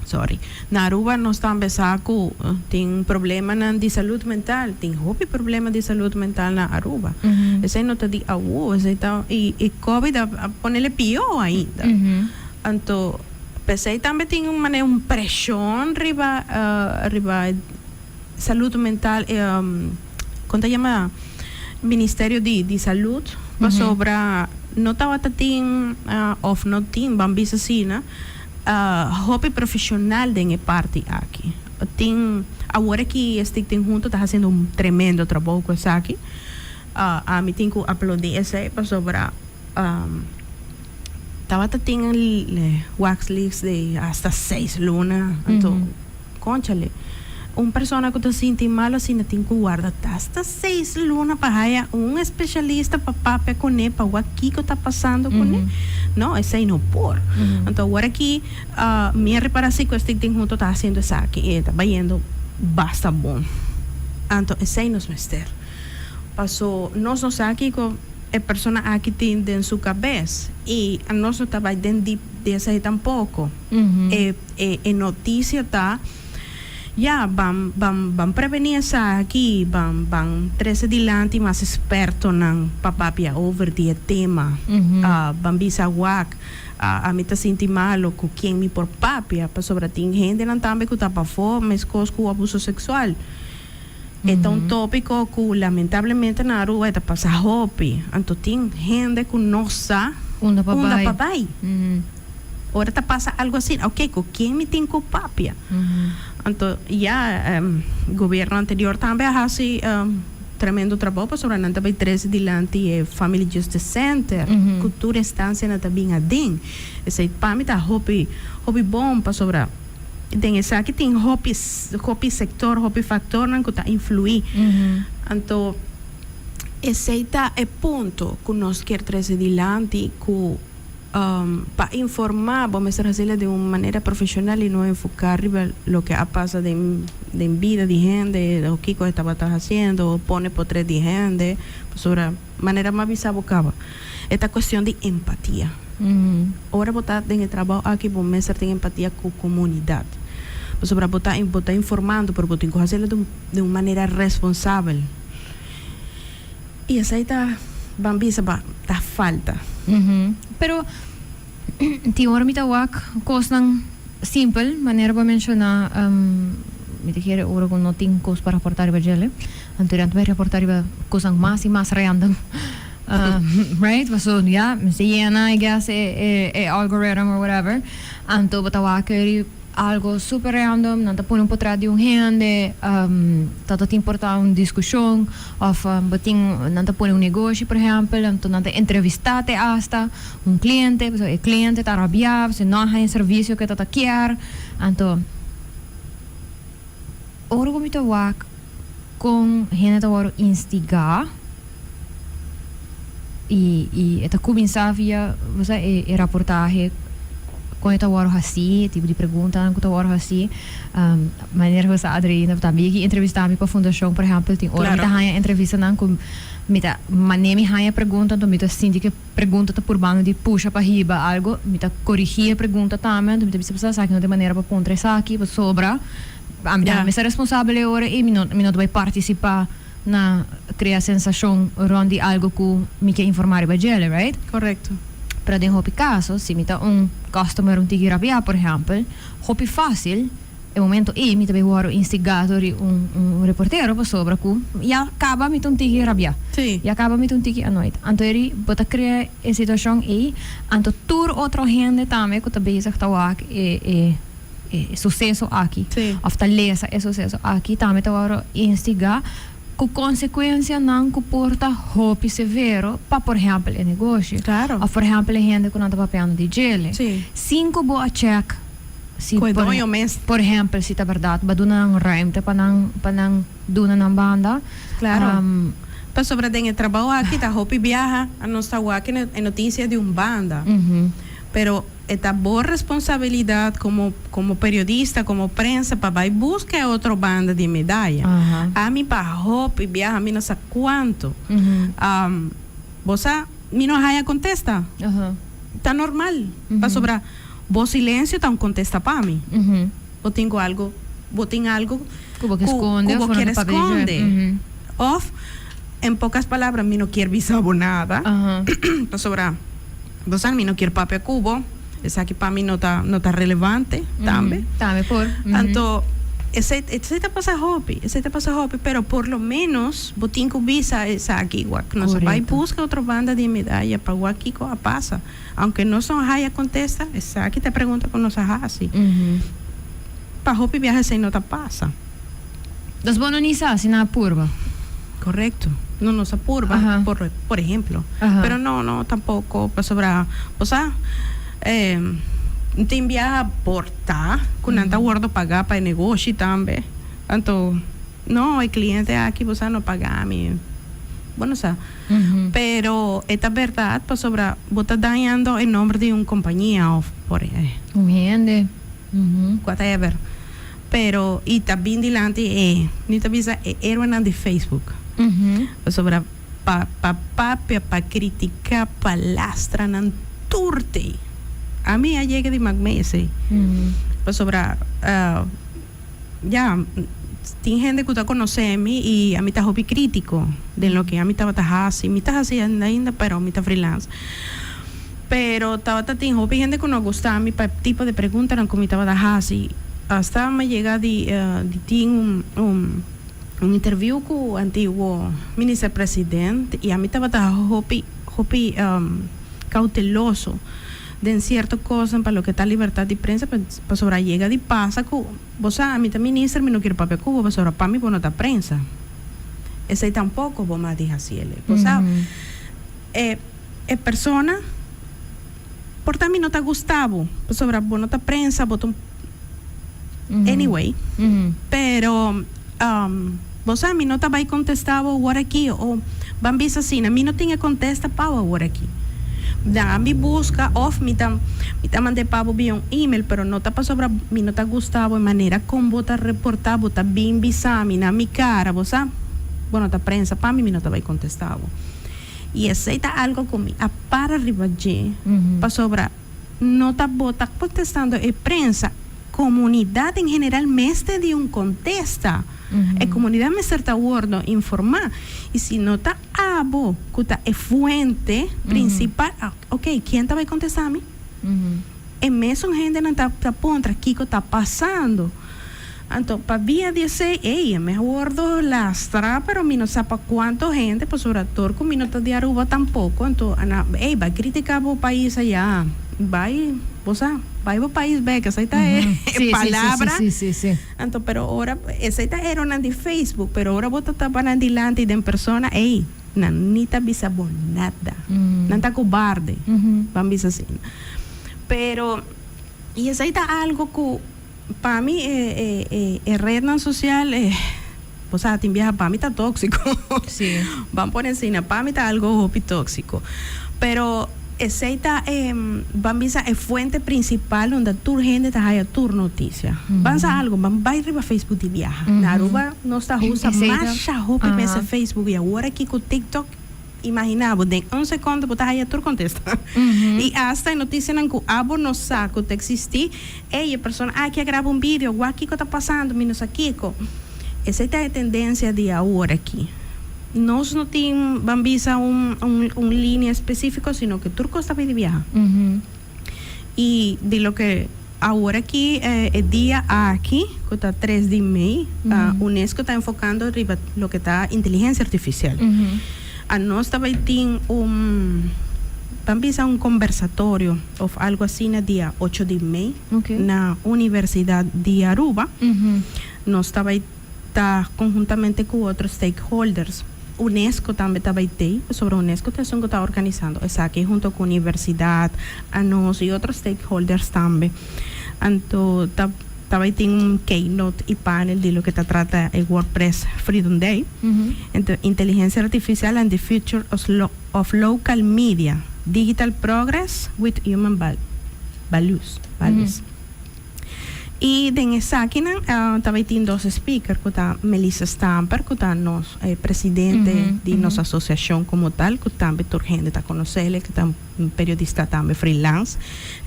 Sorry. Na Aruba nos tambe sa cu tin problemanan di salud mental. Tin hopi problema di salud mental na Aruba. Esey no ta di awo, esey ta y COVID a ponele pio ainda. Anto pesey tambe tin un manera un presion riba salud mental, con ta yama, Ministerio di Salud pasobra no tabata tin of no tin, ban bisa asina, hopi profesional den e parti aki. Tin awor aki Stichting Hunto ta haciendo un tremendo trabou cu esaki. Ami tin cu aplaudi esey pasobra tabata tin wachtlijst di hasta 6 luna. Anto, conchale, un persona cu ta sinti malo asina tin cu warda hasta 6 luna pa haya un especialista pa papia cune, pa wak kico ta pasando cune. No, esey no por. Anto awor aki mi a repara si cu Stichting Hunto ta haciendo esaki y ta bayendo basta bon. Anto esey nos mester. Paso nos no sa kico e persona aki tin den su cabes y nos no ta bay den diep di esey tampoco. E noticia ta, ya, ban ban ban preveni esaki, ban trece dilanti mas expertonan pa papia over di e tema. Ban bisa wak, ami ta sinti malo, cu ken mi por papia, pasobra tin hendenan tambe cu ta pafó mescos cu abuso sexual. E ta un topico cu lamentablemente na Aruba e ta pasa hopi. Anto tin hende cu no sa unda pa unda pa bay. Ora ta pasa algo asina, ok, cu ken mi tin cu papia? Anto ya, gobierno anterior tambe a haci tremendo trabou pasobra nan ta bay trece dilanti e Family Justice Center cu tur instancianan ta bin aden. Esey pa mi ta hopi, hopi bon pasobra den esaki tin hopi, hopi sector, hopi factornan cu ta influi. Anto esey ta e punto cu nos kier trece dilanti, cu pa informa bo mester haci'le di un manera profesional y no enfoca riba loke a pasa den bida di hende o kico e tabata haciendo o pone potret di hende, pasobra manera mi a bisa bo caba e ta cuestion di empatia. Ora bo ta den e trabao aki bo mester tin empatia cu comunidad, pasobra bo ta informando, pero bo tin cu haci'le di un manera responsabel y esey ta, ban bisa, ba ta falta. Pero tin ora mi ta wak cosnan simpel, manera bo a menciona, mi ta kere ora cu no tin cos pa raporta riba djele, anto nan ta bay raporta riba cosnan mas y mas random, right? Paso ya mester yena, I guess, e algorithm or whatever. Anto bo ta wak algo super random, nan ta pone un potret di un hende, ta tin por ta un discusion of bo tin nan ta pone un negoshi, por ehempel, anto nan ta entrevista te hasta un cliente, pasobra e cliente ta rabia pasobra no a haña servicio cu e ta kier. Anto ora cu mi ta wak con hende ta worde instiga y e ta cuminsa via, bo sa, e raportahe con e ta worde haci, e tipo di preguntanan cu ta worde haci, manera cu sa Adriana tambe yegi entrevista mi pa fundacion, por ehempel, tin ora mi ta haña entrevistanan cu mi ta mane mi haña pregunta, anto mi ta sinti cu e pregunta ta purbando di pusha pa hiba algo, mi ta corigi e pregunta tambe, anto mi ta bisa, bo sa, esaki no ta e manera pa puntra esaki, pasobra ami tambe mi sa responsabel e ora y mi no ta bay participa. Na crea sensacion rond di algo cu mi ke informa riba djele, right? Correcto. Pero den hopi caso, si mi ta un customer un tiki rabia, por ehempel, hopi facil, e momento ey mi ta bay worde instiga door di un reportero pasobra cu ya caba mi ta un tiki rabia. Ya caba mi ta un tiki annoyed. Anto eri bo ta crea e situacion ey, anto tur otro hende tambe cu ta bezig ta wak e e suceso aki of ta lesa e suceso aki tambe ta worde instiga cu consecuencianan cu por ta hopi severo pa por ehempel e negoshi of por ehempel e hende cu nan ta papiando di djele sin cu bo a check si por ehempel si ta berdad bo a duna nan ruimte pa nan pa nan duna nan banda. Claro. Pasobra den e trabou aki ta hopi biaha a nos ta wak e noticia di un banda pero E ta bo responsabilidad como como periodista, como prensa pa bay busca e otro banda di e medaya. Ami pa hopi biaha mi no sa cuanto. Bo sa mi no haya contesta. Ta normal pasobra bo silencio ta un contesta pa mi. Bo tin cu algo bo tin algo cu bo kier sconde. Of en pocas palabras mi no kier bisa bo nada pasobra. Bo sa mi no kier papia ku bo, esaki pa mi no ta no ta relevante tambe. Tambe por. Anto esei esei ta pasa hopi, esei ta pasa hopi, pero por lo menos bo tin ku bisa esaki wak nos a bai buska otro banda di e medaya pa wak kiko a pasa. Aunke nos no a haya kontesta, esaki ta e pregunta ku nos a hasi. Pa hopi biaha esei no ta pasa. Dus bo no ni sa si nan a purba. Correcto. No nos a purba, por por ehemplo. Pero no, no tampoco pasobra bo sa tin biaha por ta cu nan ta wordo paga pa e negoshi tambe. Anto no e cliente aki bo sa no paga mi. Bo no sa. Pero e ta berdad pasobra bo ta dañando e nomber di un compania of por. Un hende. Whatever. Pero i ta bin dilanti e, mi ta bisa e héroenan di Facebook. Pasobra pa pa papia, pa critica, pa lastra nan tur t'ei. Ami a yega di mak mei esei. Pasobra ya, tin hende cu ta conoce mi y ami ta hopi critico den loke ami tabata haci. Mi ta haci ainda pero mi ta freelance. Pero tabata tin hopi hende cu no gusta mi pa e tipo di preguntanan cu mi tabata haci. Hasta mi a yega di di tin un un un interview cu antiguo minister president y ami tabata hopi hopi cauteloso den cierto cosnan pa loke ta libertad di prensa pasobra a yega di pasa cu bo sa ami ta minister mi no kier papia cu bo pasobra pa mi bo no ta prensa. Esey tampoco bo mas di haciele. Bo sa e. E persona por ta mi no ta gusta bo pasobra bo no ta prensa bo ta un anyway pero bo sa mi no ta bay contesta bo awor aki o ban bisa asina mi no tin e contesta pa bo awor aki dan mi busca of mi ta mi ta manda e pa bo via un email pero no ta pasobra mi no ta gusta bo e manera con bo ta reporta bo ta bin bisa mi na mi cara bo sa bo no ta prensa pa mi mi no ta bay contesta bo. I esei ta algo ku mi a para riba dje, pasobra no ta bo ta kontestando e prensa, komunidat en general mester di un kontesta. E komunidat mester ta wordo informá. I si no ta abo ku ta e fuente prinsipal, ok, ken ta bai kontestá mi? E mesun hendenan ta puntra kiko ta pasando. Anto pabia di esey, ey, mi a wordo lastra, pero mi no sa pa cuanto hende, pasobra tur cu mi no ta di Aruba tampoco, anto a ey, bay critica bo pais aya, bay, bo sa, bay bo pais bek, esey ta e palabra, anto pero ora, esey ta eronan di Facebook, pero ora bo ta tapa nan dilanti den persona, ey, nan ni ta bisa bo nada, nan ta cobarde, ban bisa asina, pero, y esey ta algo cu. Pa mi e e rednan social e bo sa tin biaha pa mi ta toxico. Sí. Ban pone asina, pa mi ta algo hopi toxico. Pero esey ta e ban bisa e fuente principal unda tur hende ta haya tur noticia. Ban sa algo, ban bay riba Facebook di biaha. Na Aruba nos ta usa masha hopi mester Facebook y awor aki cu TikTok Imagina bo, den un secondo bo ta haya tur contesta. Y hasta e noticianan cu abo no sa cu ta existi, ey, e persona aki a graba un video, wak kico ta pasando, mi no sa kico. Esey ta e tendencia di awor aki. Nos no tin, ban bisa, un linea specifico, sino cu tur cos ta bay di biaha. Y di loke awor aki, e dia aki, cu ta 3 di mei, UNESCO ta enfocando riba loke ta inteligencia artificial. Anos ta bay tin un, ban bisa, un conversatorio of algo asina dia 8 di mei na Universidad di Aruba. Nos ta bay ta conhuntamente cu otro stakeholders. UNESCO tambe ta bay tey, pasobra UNESCO ta esun cu ta organisando esaki hunto cu universidad, anos y otro stakeholders tambe. Anto ta bay tin un keynote y panel di loke ta trata e World Press Freedom Day. Anto Inteligencia Artificial and the Future of Local Media, Digital Progress with Human Values. Values. Y den esakinan ta bay tin dos speaker cu ta Melissa Stamper, cu ta nos presidente di nos asociacion como tal, cu tambe tur hende ta conocele, cu ta un periodista tambe freelance,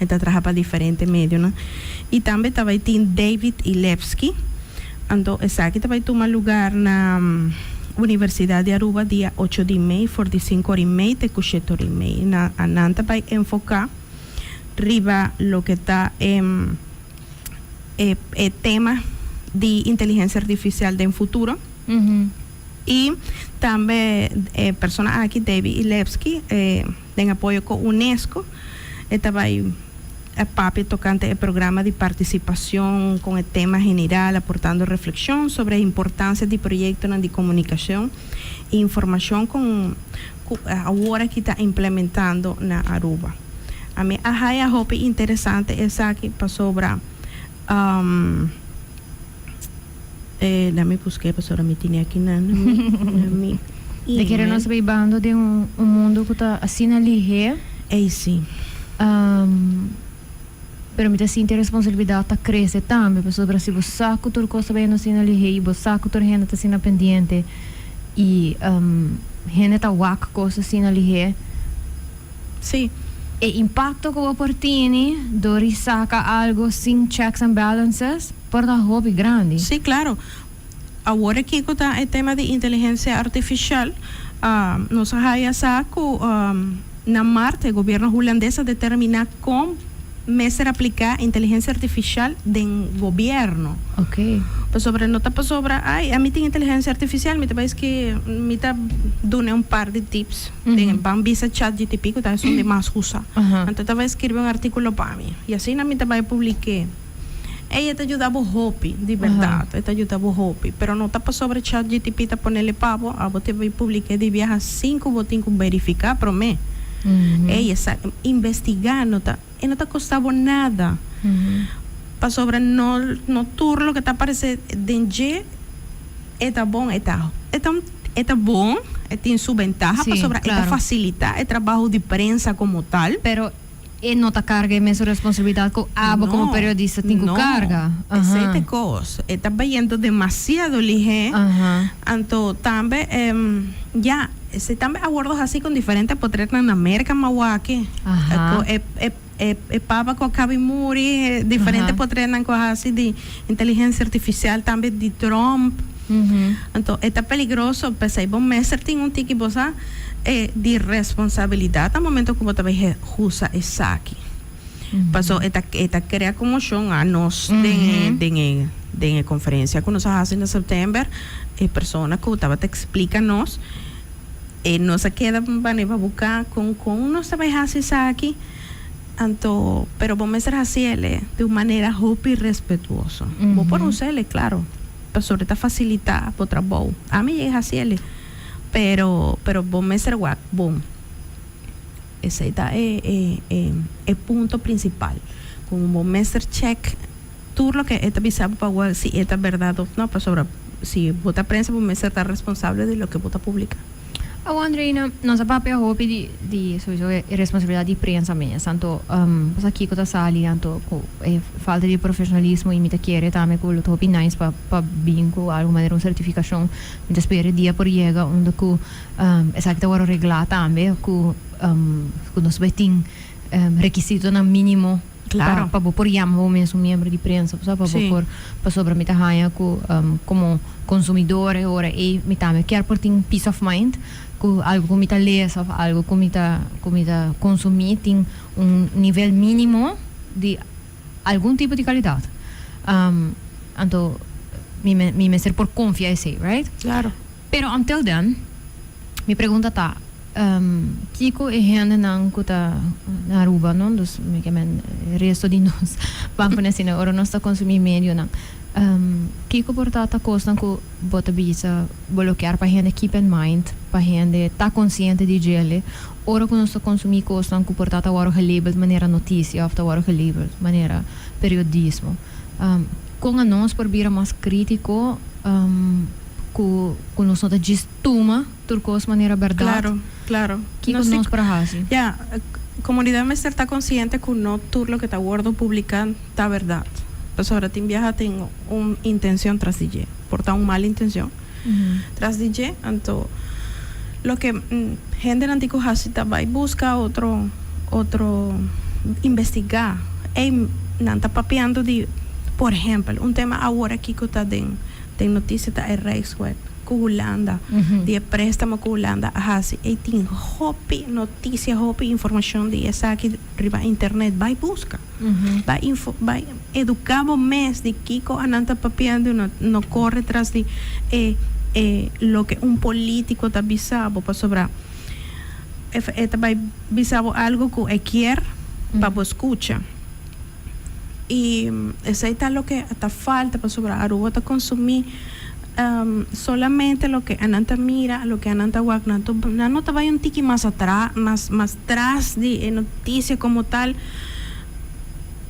e ta traha pa diferente medionan. Y tambe ta bay tin David Ilevsky. Anto esaki ta bay tuma lugar na Universidad di Aruba dia 8 di mei for di 5:30 te cu 7:30. Nan ta bay enfoca riba loke ta e tema di inteligencia artificial den futuro. Y tambe e persona aki, David Ilevsky, den apoyo cu UNESCO, e ta bay papia tocante e programa di participacion con e tema general aportando reflexion sobre e importancia di proyectonan di comunicacion y informacion con cu awor aki ta implementando na Aruba. Ami a haya hopi interesante esaki pasobra lami busca pasobra mi tene aki na mi De kere email. Nos bibando den un mundo cu ta asina lihe. Ey si. Pero mi ta sinti responsabilidad ta crece tambe, pasobra si bo sa cu tur cos ta bayendo asina lihe y bo sa cu tur hende ta asina pendiente y hende ta wak cos asina lihe. E impacto cu bo por tini door di saca algo sin checks and balances por ta hopi grandi. Si, claro. Awor aki cu ta e tema di inteligencia artificial, nos a haya sa cu na maart e gobierno Hulandes a determina con mester aplica inteligencia artificial den gobierno. Pasobra no ta pasobra, ay, ami tin inteligencia artificial, mi ta bay ski, mi ta duna un par di tips den ban bisa ChatGTP cu ta esun di mas usa. Anto ta bay skirbi un articulo pa mi y asina mi ta bay publike. Ey, e ta yuda bo hopi, di berdad, e ta yuda bo hopi. Pero no ta pasobra ChatGTP ta ponele pa bo, abo te bay publike di biaha sin cu bo tin cu verifica prome. Ey, esa investiga no ta, e no ta costa bo nada. Pasobra no tur loke ta aparece den dje e ta bon, e ta bon, e tin su bentaha, pasobra e ta facilita e trabou di prensa como tal. Pero e no ta carga e mesun responsabilidad cu abo como periodista tin cu No, carga. Esey ta cos. E ta bayendo demasiado lihe. Anto tambe, ya, esey tambe a wordo haci cu diferente potretnan na Merca m'a wak. Cu e papa cu a caba di muri, diferente potretnan cu a haci di inteligencia artificial tambe di Trump. Anto e ta peligroso, pesey bo mester tin un tiki bo sa di responsabilidad na momento cu bo ta bay usa esaki. Paso e ta crea conmocion. A nos den e conferencia cu nos a haci na september, e persona cu tabata explica nos, e nos a keda pa busca con nos ta bay haci esaki. Anto, pero bo mester haciele di un manera hopi respetuoso. Bo por usele, claro, pasobra ta facilita bo trabou. Ami yega haciele, pero bo mester wak bon. Esey ta e punto principal. Como bo mester check tur loke e ta bisa pa wak si e ta berdad of no, pasobra si bo ta prensa, bo mester ta responsable di loke bo ta publica. Awo, Andreina, nos a papia hopi di sowieso e responsabilidad di prensa mes. Anto, pas aki ta sali, anto, cu e falta di profesionalismo y mi ta kere tambe cu lo ta hopi nice pa bin cu algo manera un certificacion. Mi ta spera dia por yega unda cu esaki ta wordo regla tambe cu nos bay tin requisitonan minimo. Pa bo por yama bo mes un miembro di prensa, pa bo por, pasobra mi ta haña ku komo konsumidor e ora ei mi tambe kier por tin peace of mind ku algu ku mi ta lesa òf algu ku mi ta ku mi ta konsumí tin un nivel mínimo di algun tipo di kalidat. Anto mi mi mester por konfia esei, right? Pero until then, mi pregunta ta, kiko e hendenan ku ta na Aruba, no, dus mi ke men resto di nos, ban pone asina, ora nos ta konsumí medionan, kiko por ta ta kosnan ku bo ta bisa bo lo kier pa hende keep in mind, pa hende ta konsiente di djele, ora ku nos ta konsumí kosnan ku por ta ta wòrdu gelabeld manera notisia òf ta wòrdu gelabeld manera periodismo? Kon anos por bira mas krítiko ku ku nos no ta djis tuma tur kos manera bèrdat? Claro, claro. Kiko nos por hasi? Ya, komunidat mester ta konsiente ku no tur loke ta wòrdu publiká ta bèrdat. Pasobra tin biaha tin un intenshon tras di dje. Por ta un mal intenshon tras di dje. Anto loke hendenan tin ku hasi ta bai buska otro otro investigá. Ey nan ta papiando di, por ehèmpel, un tema awor aki ku ta den Den notisia ta e Rijkswet ku Hulanda, di e préstamo ku Hulanda a hasi. Ei tin hopi notisia, hopi informashon di esaki riba internet. Bai buska. Bai info, bai eduká bo mes di kiko anan ta papiando. No, no kore tras di e e loke un polítiko ta bisa bo, pasobra e ta bai bisa bo algu ku e kier pa bo skucha. Y esey ta loke ta falta pasobra Aruba ta consumi solamente loke anan ta mira, loke anan ta wak. Nan nan no ta bay un tiki mas atras, mas mas tras di e noticia como tal.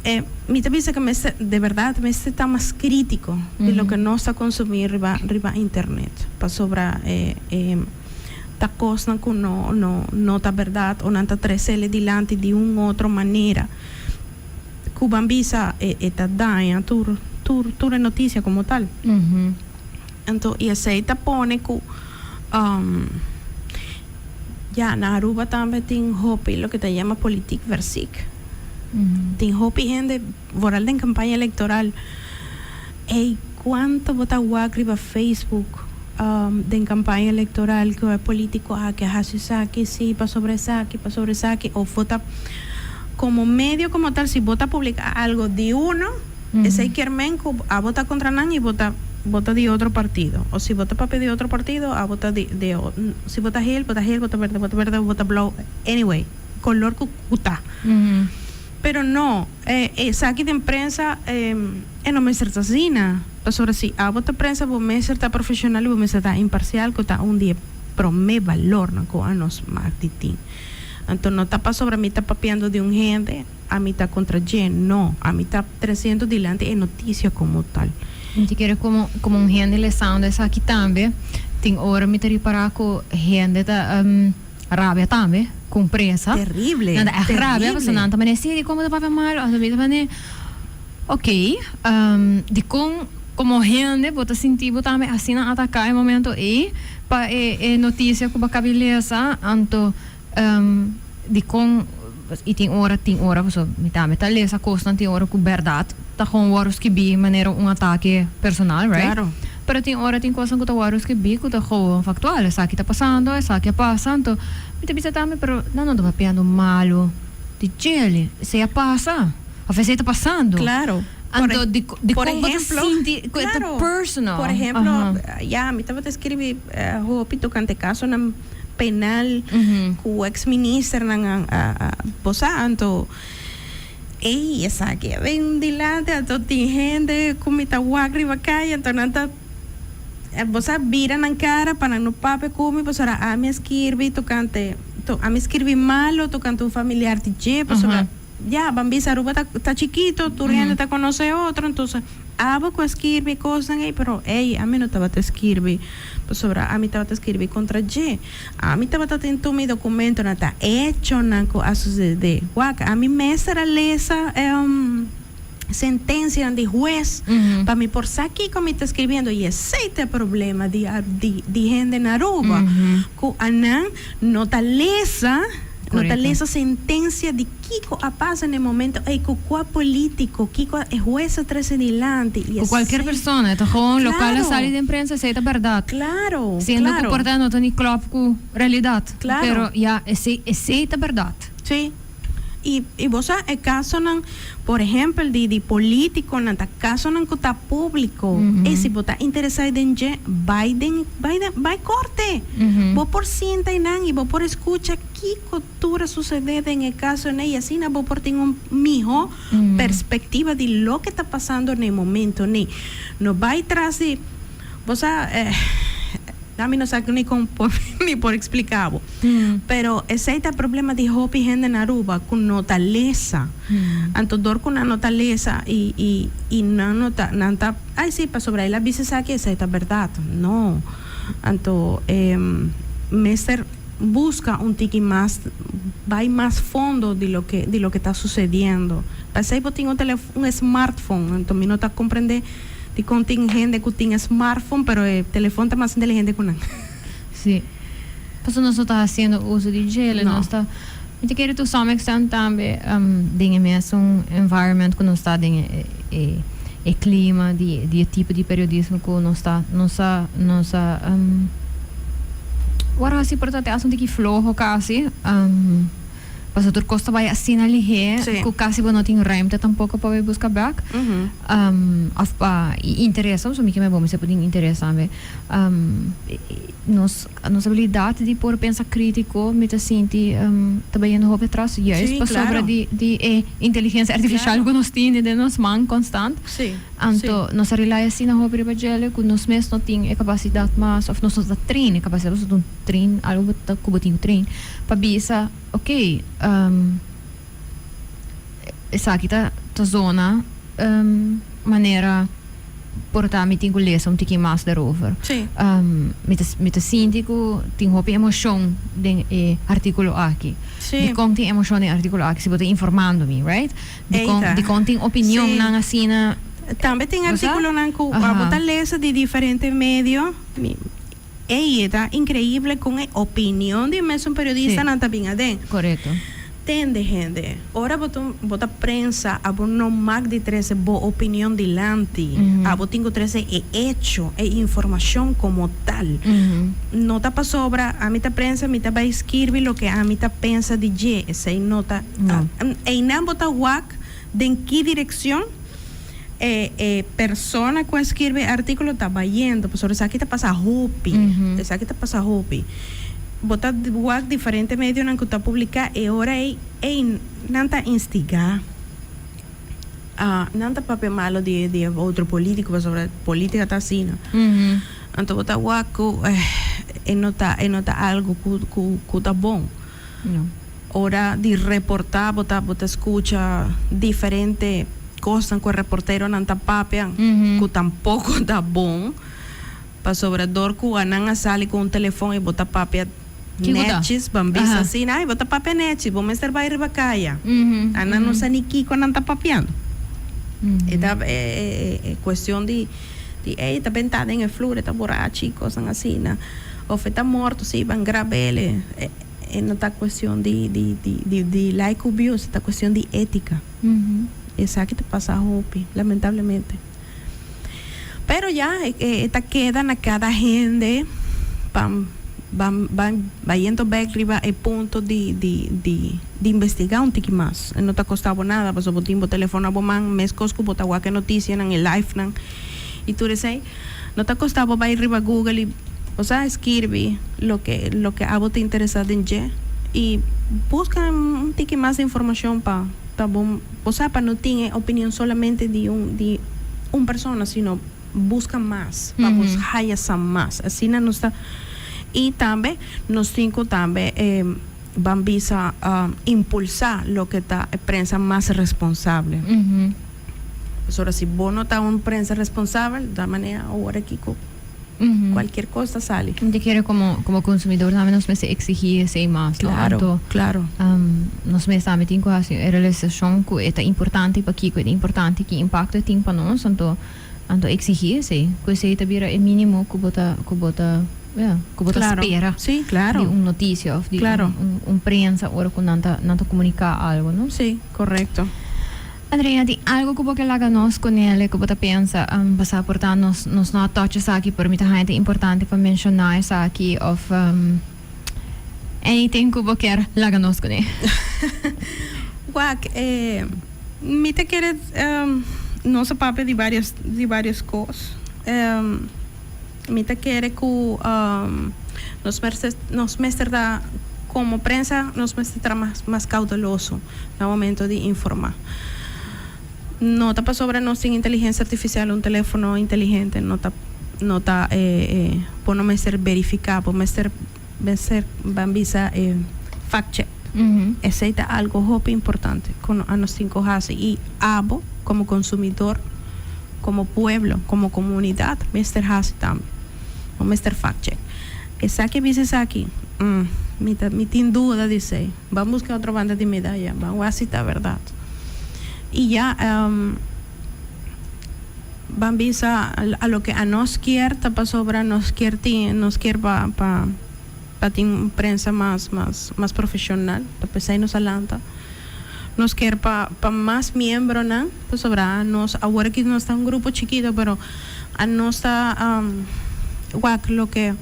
E mi ta bisa cu mester, de berdad mester ta mas critico di loke nos ta consumi riba riba internet pasobra e e ta cosnan cu no no no ta berdad o nan ta trecele dilanti di un otro manera. Ku ban bisa e e ta daña tur tur tur e notisia komo tal. Anto i esei ta pone ku ya na Aruba tambe tin hopi loke ta yama politiek versiek. Tin hopi hende vooral den kampaña elektoral ey kuanto bo ta wak riba Facebook den kampaña elektoral ku e politiko aki a hasi esaki si pasobra esaki pasobra esaki of bo ta Como medio como tal si bo ta publica algo di uno esey kier men cu abo ta contra nan y bo ta bo ta di otro partido o si bo ta papia di otro partido abo ta di di si bo ta geel bo ta geel bo ta berde bo ta berde bo ta blauw anyway color cu cu ta pero no esaki den prensa e no mester ta asina pasobra si abo ta prensa bo mester ta profesional y bo mester ta imparcial cu ta un di e prome balornan cu anos mag di tin. Anto no ta pasobra mi ta papiando di un hende, ami ta contra dje, no, ami ta treciendo dilanti e noticia como tal. Mi ta kere como como un hende lesando esaki tambe, tin ora mi ta ripara cu hende ta rabia tambe cu un presa. Terrible, Nan ta echt rabia terrible. pasobra nan ta manera, si dicon bo ta papia malo? Anto mi ta manera, ok, dicon como hende bo ta sinti bo tambe asina ataca e momento ey? Pa e e noticia cu bo cabi lesa, anto dicon y tin ora tin ora pasobra mi tambe ta lesa cosnan tin ora cu berdad ta gewoon worde skibi manera un atake personal, right? Claro. Pero tin ora tin cosnan cu ta worde skibi cu ta gewoon factual, esaki ta pasando, esaki a pasa, anto mi ta bisa tambe pero nan no ta papiando malo di djele, esey a pasa of esey ta pasando. Claro. Anto di di Por kon bo ta ehemplo, sinti ku e ta claro, personal? por ehemplo, Aha. ya mi tabata escribi hopi tocante casonan penal cu ex ministernan a a a posa anto ey esaki a bin dilanti anto tin hende cu mi ta wak riba caya anto nan ta bo sa bira nan cara pa nan no papia cu mi pasobra ami a skirbi tocante ami a skirbi malo tocante un familiar di dje pasobra Ya, ban bisa Aruba ta ta chikito, tur hende ta conoce otro, entonces abo cu a skirbi e cosnan ey, pero ey ami no tabata skirbi pasobra ami tabata skirbi contra dje. Ami tabata tin tur mi documentonan, ta echonan cu a sucede. Wak, ami mester a lesa e sentencianan di huez pa mi por sa kico mi ta skirbiendo y esey ta e problema di di di hende na Aruba, cu anan no ta lesa. No ta lesa sentencia di kico a pasa na e momento ey cu cua politico, kico e huez a trece dilanti y Cu cualkier esey. Persona, e ta gewoon locual a Claro. sali den prensa, esey ta berdad. Claro, Siendo cu claro. por ta no ta ni klop cu realidad. Claro. Pero ya, esey, esey ta berdad. Sí. Y, y bo sa e casonan, por ehempel, di, di politiconan, ta casonan cu ta publico. Ey, si bo ta interesa den dje, bay den, bay den, bay corte. Bo por sinta eynan y bo por escucha kico tur a sucede den e caso ney y asina bo por tin un miho perspectiva di loke ta pasando na e momento ney. No bay tras di, bo sa, Ami no sa ni con mi por explica bo. Pero esey ta e problema di hopi hende na Aruba cu no ta lesa. Anto dor cu nan no ta lesa y y y nan no ta nan ta ay si pasobra el a bisa esaki esey ta berdad. No. Anto e mester busca un tiki mas bay mas fondo di loke di loke ta sucediendo. Pasey bo tin un un smartphone anto mi no ta comprende. Dikon tin hende ku tin smartphone pero e telefon ta mas inteligente ku nan? Sí. Pasobra nos no ta hasiendo uso di djele, No. nos ta, mi ta kere to some extent tambe den e mesun environment ku nos ta den e e e klima di di e tipo di periodismo ku nos ta nos a nos a wòrdu hasi por ta te hasta un tiki floho kasi. Pasobra tur kos ta bai asina lihé ku kasi bo no tin ruimte tampoko pa bai buska bèk. Òf pa interes, soms mi ke bo mester por tin interes tambe. Nos nos abilidat di por pensa krítiko mi ta sinti ta bai yendo hopi atras juist pasobra di di e inteligensia artifisial ku nos tin den nos man konstant. Anto nos a rely asina hopi riba djele ku nos mes no tin e kapasidat mas òf nos no ta train e kapasidat pasobra ta un train algu bo ta ku bo tin ku train. Pa bisa, ok, esaki ta ta zona manera por ta mi tin ku lesa un tiki mas daarover. Mi ta mi ta sinti ku tin hopi emocion den e artíkulo aki. Dikon tin emocion den e artíkulo aki si bo ta informando mi, right? Dikon dikon tin opinionnan asina? Tambe tin artíkulonan ku abo ta lesa di diferente medio. Mi. Ey, e ta increible con e opinion di e mesun periodistanan ta bin aden. Correcto. Tende hende, ora bo ta bo ta prensa abo no mag di trece bo opinion dilanti, abo tin cu trece e hecho, e informacion como tal. No ta pasobra ami ta prensa mi ta bay skirbi loke ami ta pensa di dje, esey no ta, eynan bo ta wak den ki direccion E e persona cu a skirbi e articulo ta bayendo pasobra esaki ta pasa hopi, esaki ta pasa hopi. Bo ta wak diferente medionan cu ta publica e ora ey ey nan ta instiga, nan ta papia malo di di e otro politico pasobra politica ta asina. Anto bo ta wak cu e no ta e no ta algo cu cu cu ta bon. Ora di reportá bo ta bo ta skucha diferente kosnan ku e reporteronan ta papia ku tampoko ta bon pasobra dor ku anan a sali ku un telefon i bo ta papia nèchis ban bisa asina ai bo ta papia nèchis bo mester bai riba kaya anan no sa ni kiko nan ta papiando e ta e kuestion di di ey ta bentá den e flur e ta borachi kosnan asina òf e ta morto si ban grab'el. E no ta cuestion di di di di di like cu views, e ta cuestion di etica. Esaki ta pasa hopi, lamentablemente. Pero ya, e e ta keda na cada hende pa ban ban bayendo bek riba e punto di di di di investiga un tiki mas. E no ta costa bo nada, pasobra bo tin bo telefono na bo man, mescos cu bo ta wak e noticianan, e livenan y tur esey. No ta costa bo bay riba Google y. Bo sa skirbi loke loke abo ta interesá den dje i buska un tiki mas informashon pa pa bo bo sa pa no tin e opinion solamente di un di un persona sino buska mas pa bo haya sa mas asina nos ta i tambe nos tin ku tambe ban bisa impulsá loke ta e prensa mas responsable pasobra si bo no ta un prensa responsabel ta manera awor aki ku. Cualkier cos ta sali. Mi ta kere como como consumidor tambe nos mester exigi esey mas, no? Claro, Anto, claro. nos mes tambe tin cu haci e realisacion cu e ta importante y pakico e ta importante y ki impacto e tin pa nos, anto anto exigi esey, cu esey ta bira e minimo cu bo ta cu bo ta. Ja, ku bo ta spera. Sí, claro. Di un noticia of di un prensa ora ku nan ta nan ta komuniká algo, no? Sí, korekto. Andreina, tin algo ku bo ke laga nos konele ku bo ta pensa pasá por ta nos nos no a touch esaki pero mi ta haña ta importante pa menshoná esaki of anything ku bo kier laga nos kuné? Wak, mi ta kere nos a papia di varios di varios kos. Mi ta kere ku nos mester nos mester ta komo prensa nos mester ta mas mas kauteloso na momento di informá. No ta pasobra nos tin inteligensia artifisial un telefono inteligente no ta no ta bo no mester verifiká bo mester mester ban bisa fact check. Esei ta algo hopi importante ku nos tin ku hasi i abo komo konsumidor, komo pueblo, komo komunidat mester hasi tambe. Bo mester fact check. Esaki a bisa esaki? Mm, mi ta mi tin duda di esei. Ban buska otro banda di medaya, ban wak si ta bèrdat. I ya ban bisa a loke anos kier ta pasobra nos kier tin nos kier pa pa. Pa tin un prensa mas mas mas profesional ta pesey nos a lanta. Nos kier pa pa mas miembronan pasobra nos awor aki nos ta un grupo chikito pero anos ta wak loke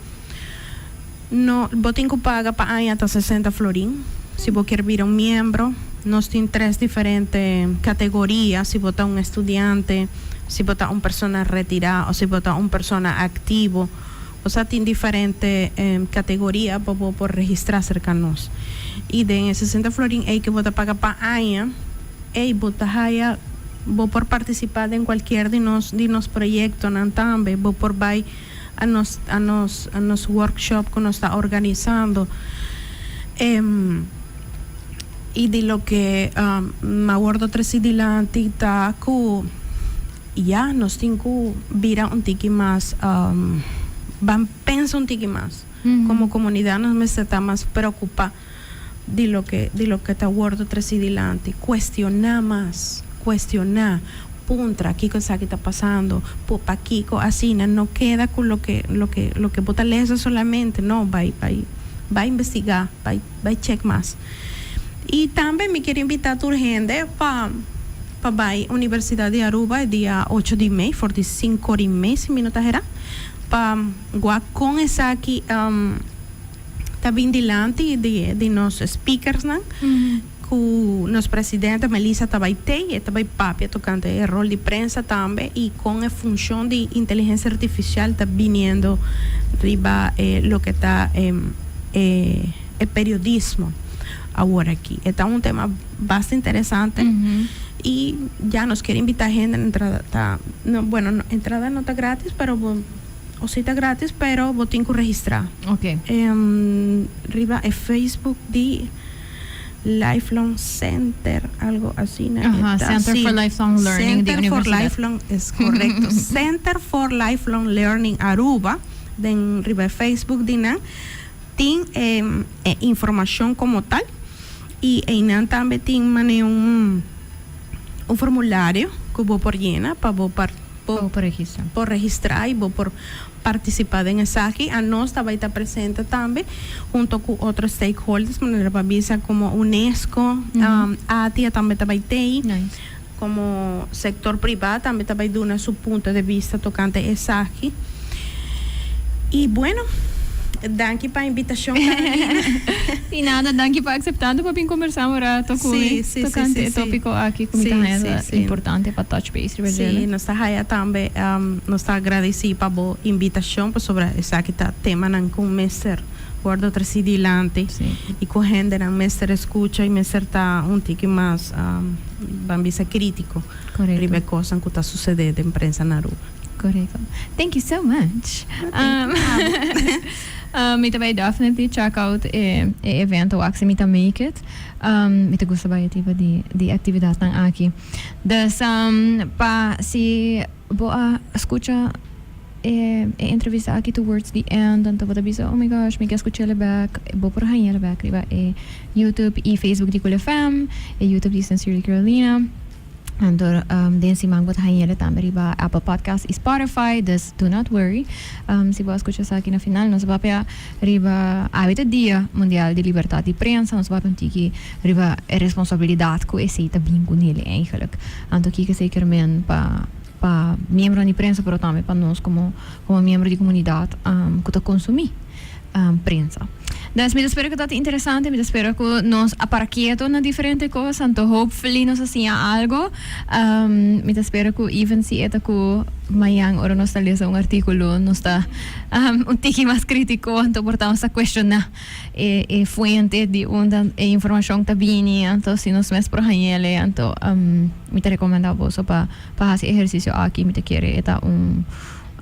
no bo tin ku paga pa aña ta 60 florin si bo kier bira un miembro. Nos tin tres diferente categoria si bo ta un estudiante, si bo ta un persona retira o si bo ta un persona activo. Bo sa tin diferente categoria pa bo por registra cerca nos. Y den e 60 florin ey que bo ta paga pa aña, ey bo ta haya, bo por participa den cualkier di nos di nos proyectonan tambe. Bo por bay a nos a nos a nos workshop cu nos ta organisando. Y di loke mi a wordo treci dilanti ta cu. Ya nos tin cu bira un tiki mas, ban pensa un tiki mas. Como comunidad nos mester ta mas preocupa di loke di loke ta wordo treci dilanti. Cuestiona mas, cuestiona, puntra kico esaki ta pasando, pakico asina. No keda cu loke loke loke bo ta lesa solamente, no, bay bay bay investiga, bay bay check mas. Y tambe mi kier invita tur hende pa. Pa bai Universidad di Aruba e dia ocho di mei for di sinku ora i mei si mi no ta hera pa wak kon esaki ta bin dilanti di di nos speakersnan ku nos presidente Melissa ta bai tei e ta bai papia tokante e rol di prensa tambe i kon e funshon di inteligensia artifisial ta biniendo riba e loke ta e e periodismo awor aki e ta un tema basta interesante y ya nos kier invita hende na entrada ta no bueno no entrada no ta gratis pero bo o si ta gratis pero bo tin cu registra riba e Facebook di Lifelong Center algo asina e ta si Center for Lifelong Learning di Center for universidad. Lifelong es corecto Center for Lifelong Learning Aruba den riba e Facebook di nan tin e informacion como tal. Y eynan tambe tin mane un un formulario cu bo por yena pa bo par bo por registra. Por registra y bo por participa den esaki. Anos ta bay ta presente tambe hunto cu otro stakeholders manera pa bisa como UNESCO, ATIA tambe ta bay tey. Nice. Como sector priva tambe ta bay duna su punto de vista tocante esaki. Y bueno, danki pa invitacion Carolina. Di nada, danki pa aceptando pa bin conversa un rato cu mi tocante e topico aki cu mi ta haya ta importante pa touch base riba djele. Si, nos ta haya tambe, nos ta agradeci pa bo invitacion pasobra esaki ta temanan cu mester wordo treci dilanti y cu hendenan mester escucha y mester ta un tiki mas ban bisa critico riba e cosnan cu ta sucede den prensa na Aruba. Correcto. Thank you so much. Mi ta bay definitely check out e evento wak si mi ta make it. Mi ta gusta bay e tipo di di actividadnan aki. Dus pa si bo a scucha e e entrevista aki towards the end anto bo ta bisa oh my gosh mi ke scuch'el bek bo por hañ'el bek riba e YouTube y Facebook di Cool FM, e YouTube di Sincerely Carolina. Anto um, den siman bo ta hañele tambe riba Apple Podcast y Spotify, dus do not worry. Si bo a scucha esaki na final, nos a papia riba awe ta Dia Mundial di Libertad di Prensa, nos a papia un tiki riba e responsabilidad cu esey ta bin cu nele eigenlijk. Anto kiko esey kier men pa pa miembronan di prensa pero tambe pa nos como como miembro di comunidad cu ta consumi prensa. Dus mi ta spera cu ta interesante, mi ta spera cu nos a para keto na diferente cos, anto hopefully nos a siña algo. Mi ta spera cu even si e ta cu mañan ora nos ta lesa un articulo nos ta un tiki mas critico, anto por ta nos ta cuestiona e e fuente di unda e informacion ta bini, anto si nos mes por hañele, anto mi ta recomenda boso pa pa haci ehercicio aki, mi ta kere e ta un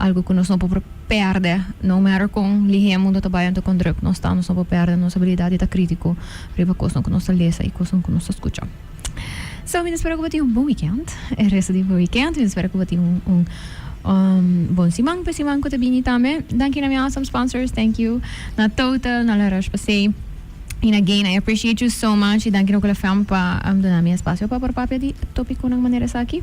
algo cu nos no por perde, no matter con lihe mundo ta bay anto con druk nos ta, nos no por perde nos habilidad di ta critico riba cosnan cu nos ta lesa y cosnan cu nos ta scucha. So mi ta spera cu bo tin un bon weekend, e resto di bo weekend, mi ta spera cu bo tin un un un bon siman pa e siman cu ta bini tambe. Danki na mi awesome sponsors, thank you na Total, na La Roche-Posay y na Gain, I appreciate you so much y danki na Cool FM pa duna mi espacio pa por papia di topiconan manera esaki.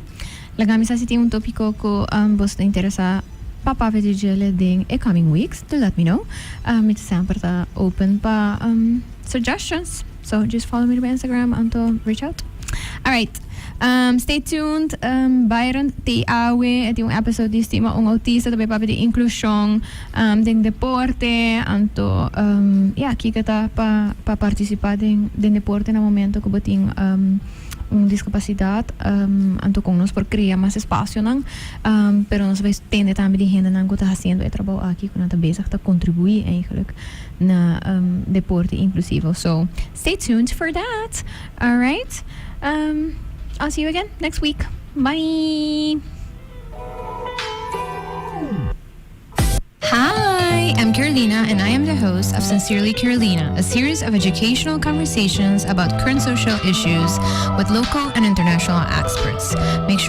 Laga mi sa si tin un topico cu bo ta interesa pa papia di djele den e coming weeks, do let me know. Mi ta semper ta open pa suggestions, so just follow me riba Instagram anto reach out. Alright, stay tuned, Byron te awe e tin un episode di Stima un Autista ta bay papia di inclusion den deporte, anto ya kiko ta pa pa participa den den deporte na momento cu bo tin un discapacidad anto con nos por crea mas espacionan pero nos bay tende tambe di hendenan cu ta haciendo e trabou aki cu nan ta bezig ta contribui eigenlijk na deporte inclusivo so stay tuned for that alright I'll see you again next week bye. Hi, I'm Carolina and I am the host of Sincerely Carolina, a series of educational conversations about current social issues with local and international experts. Make sure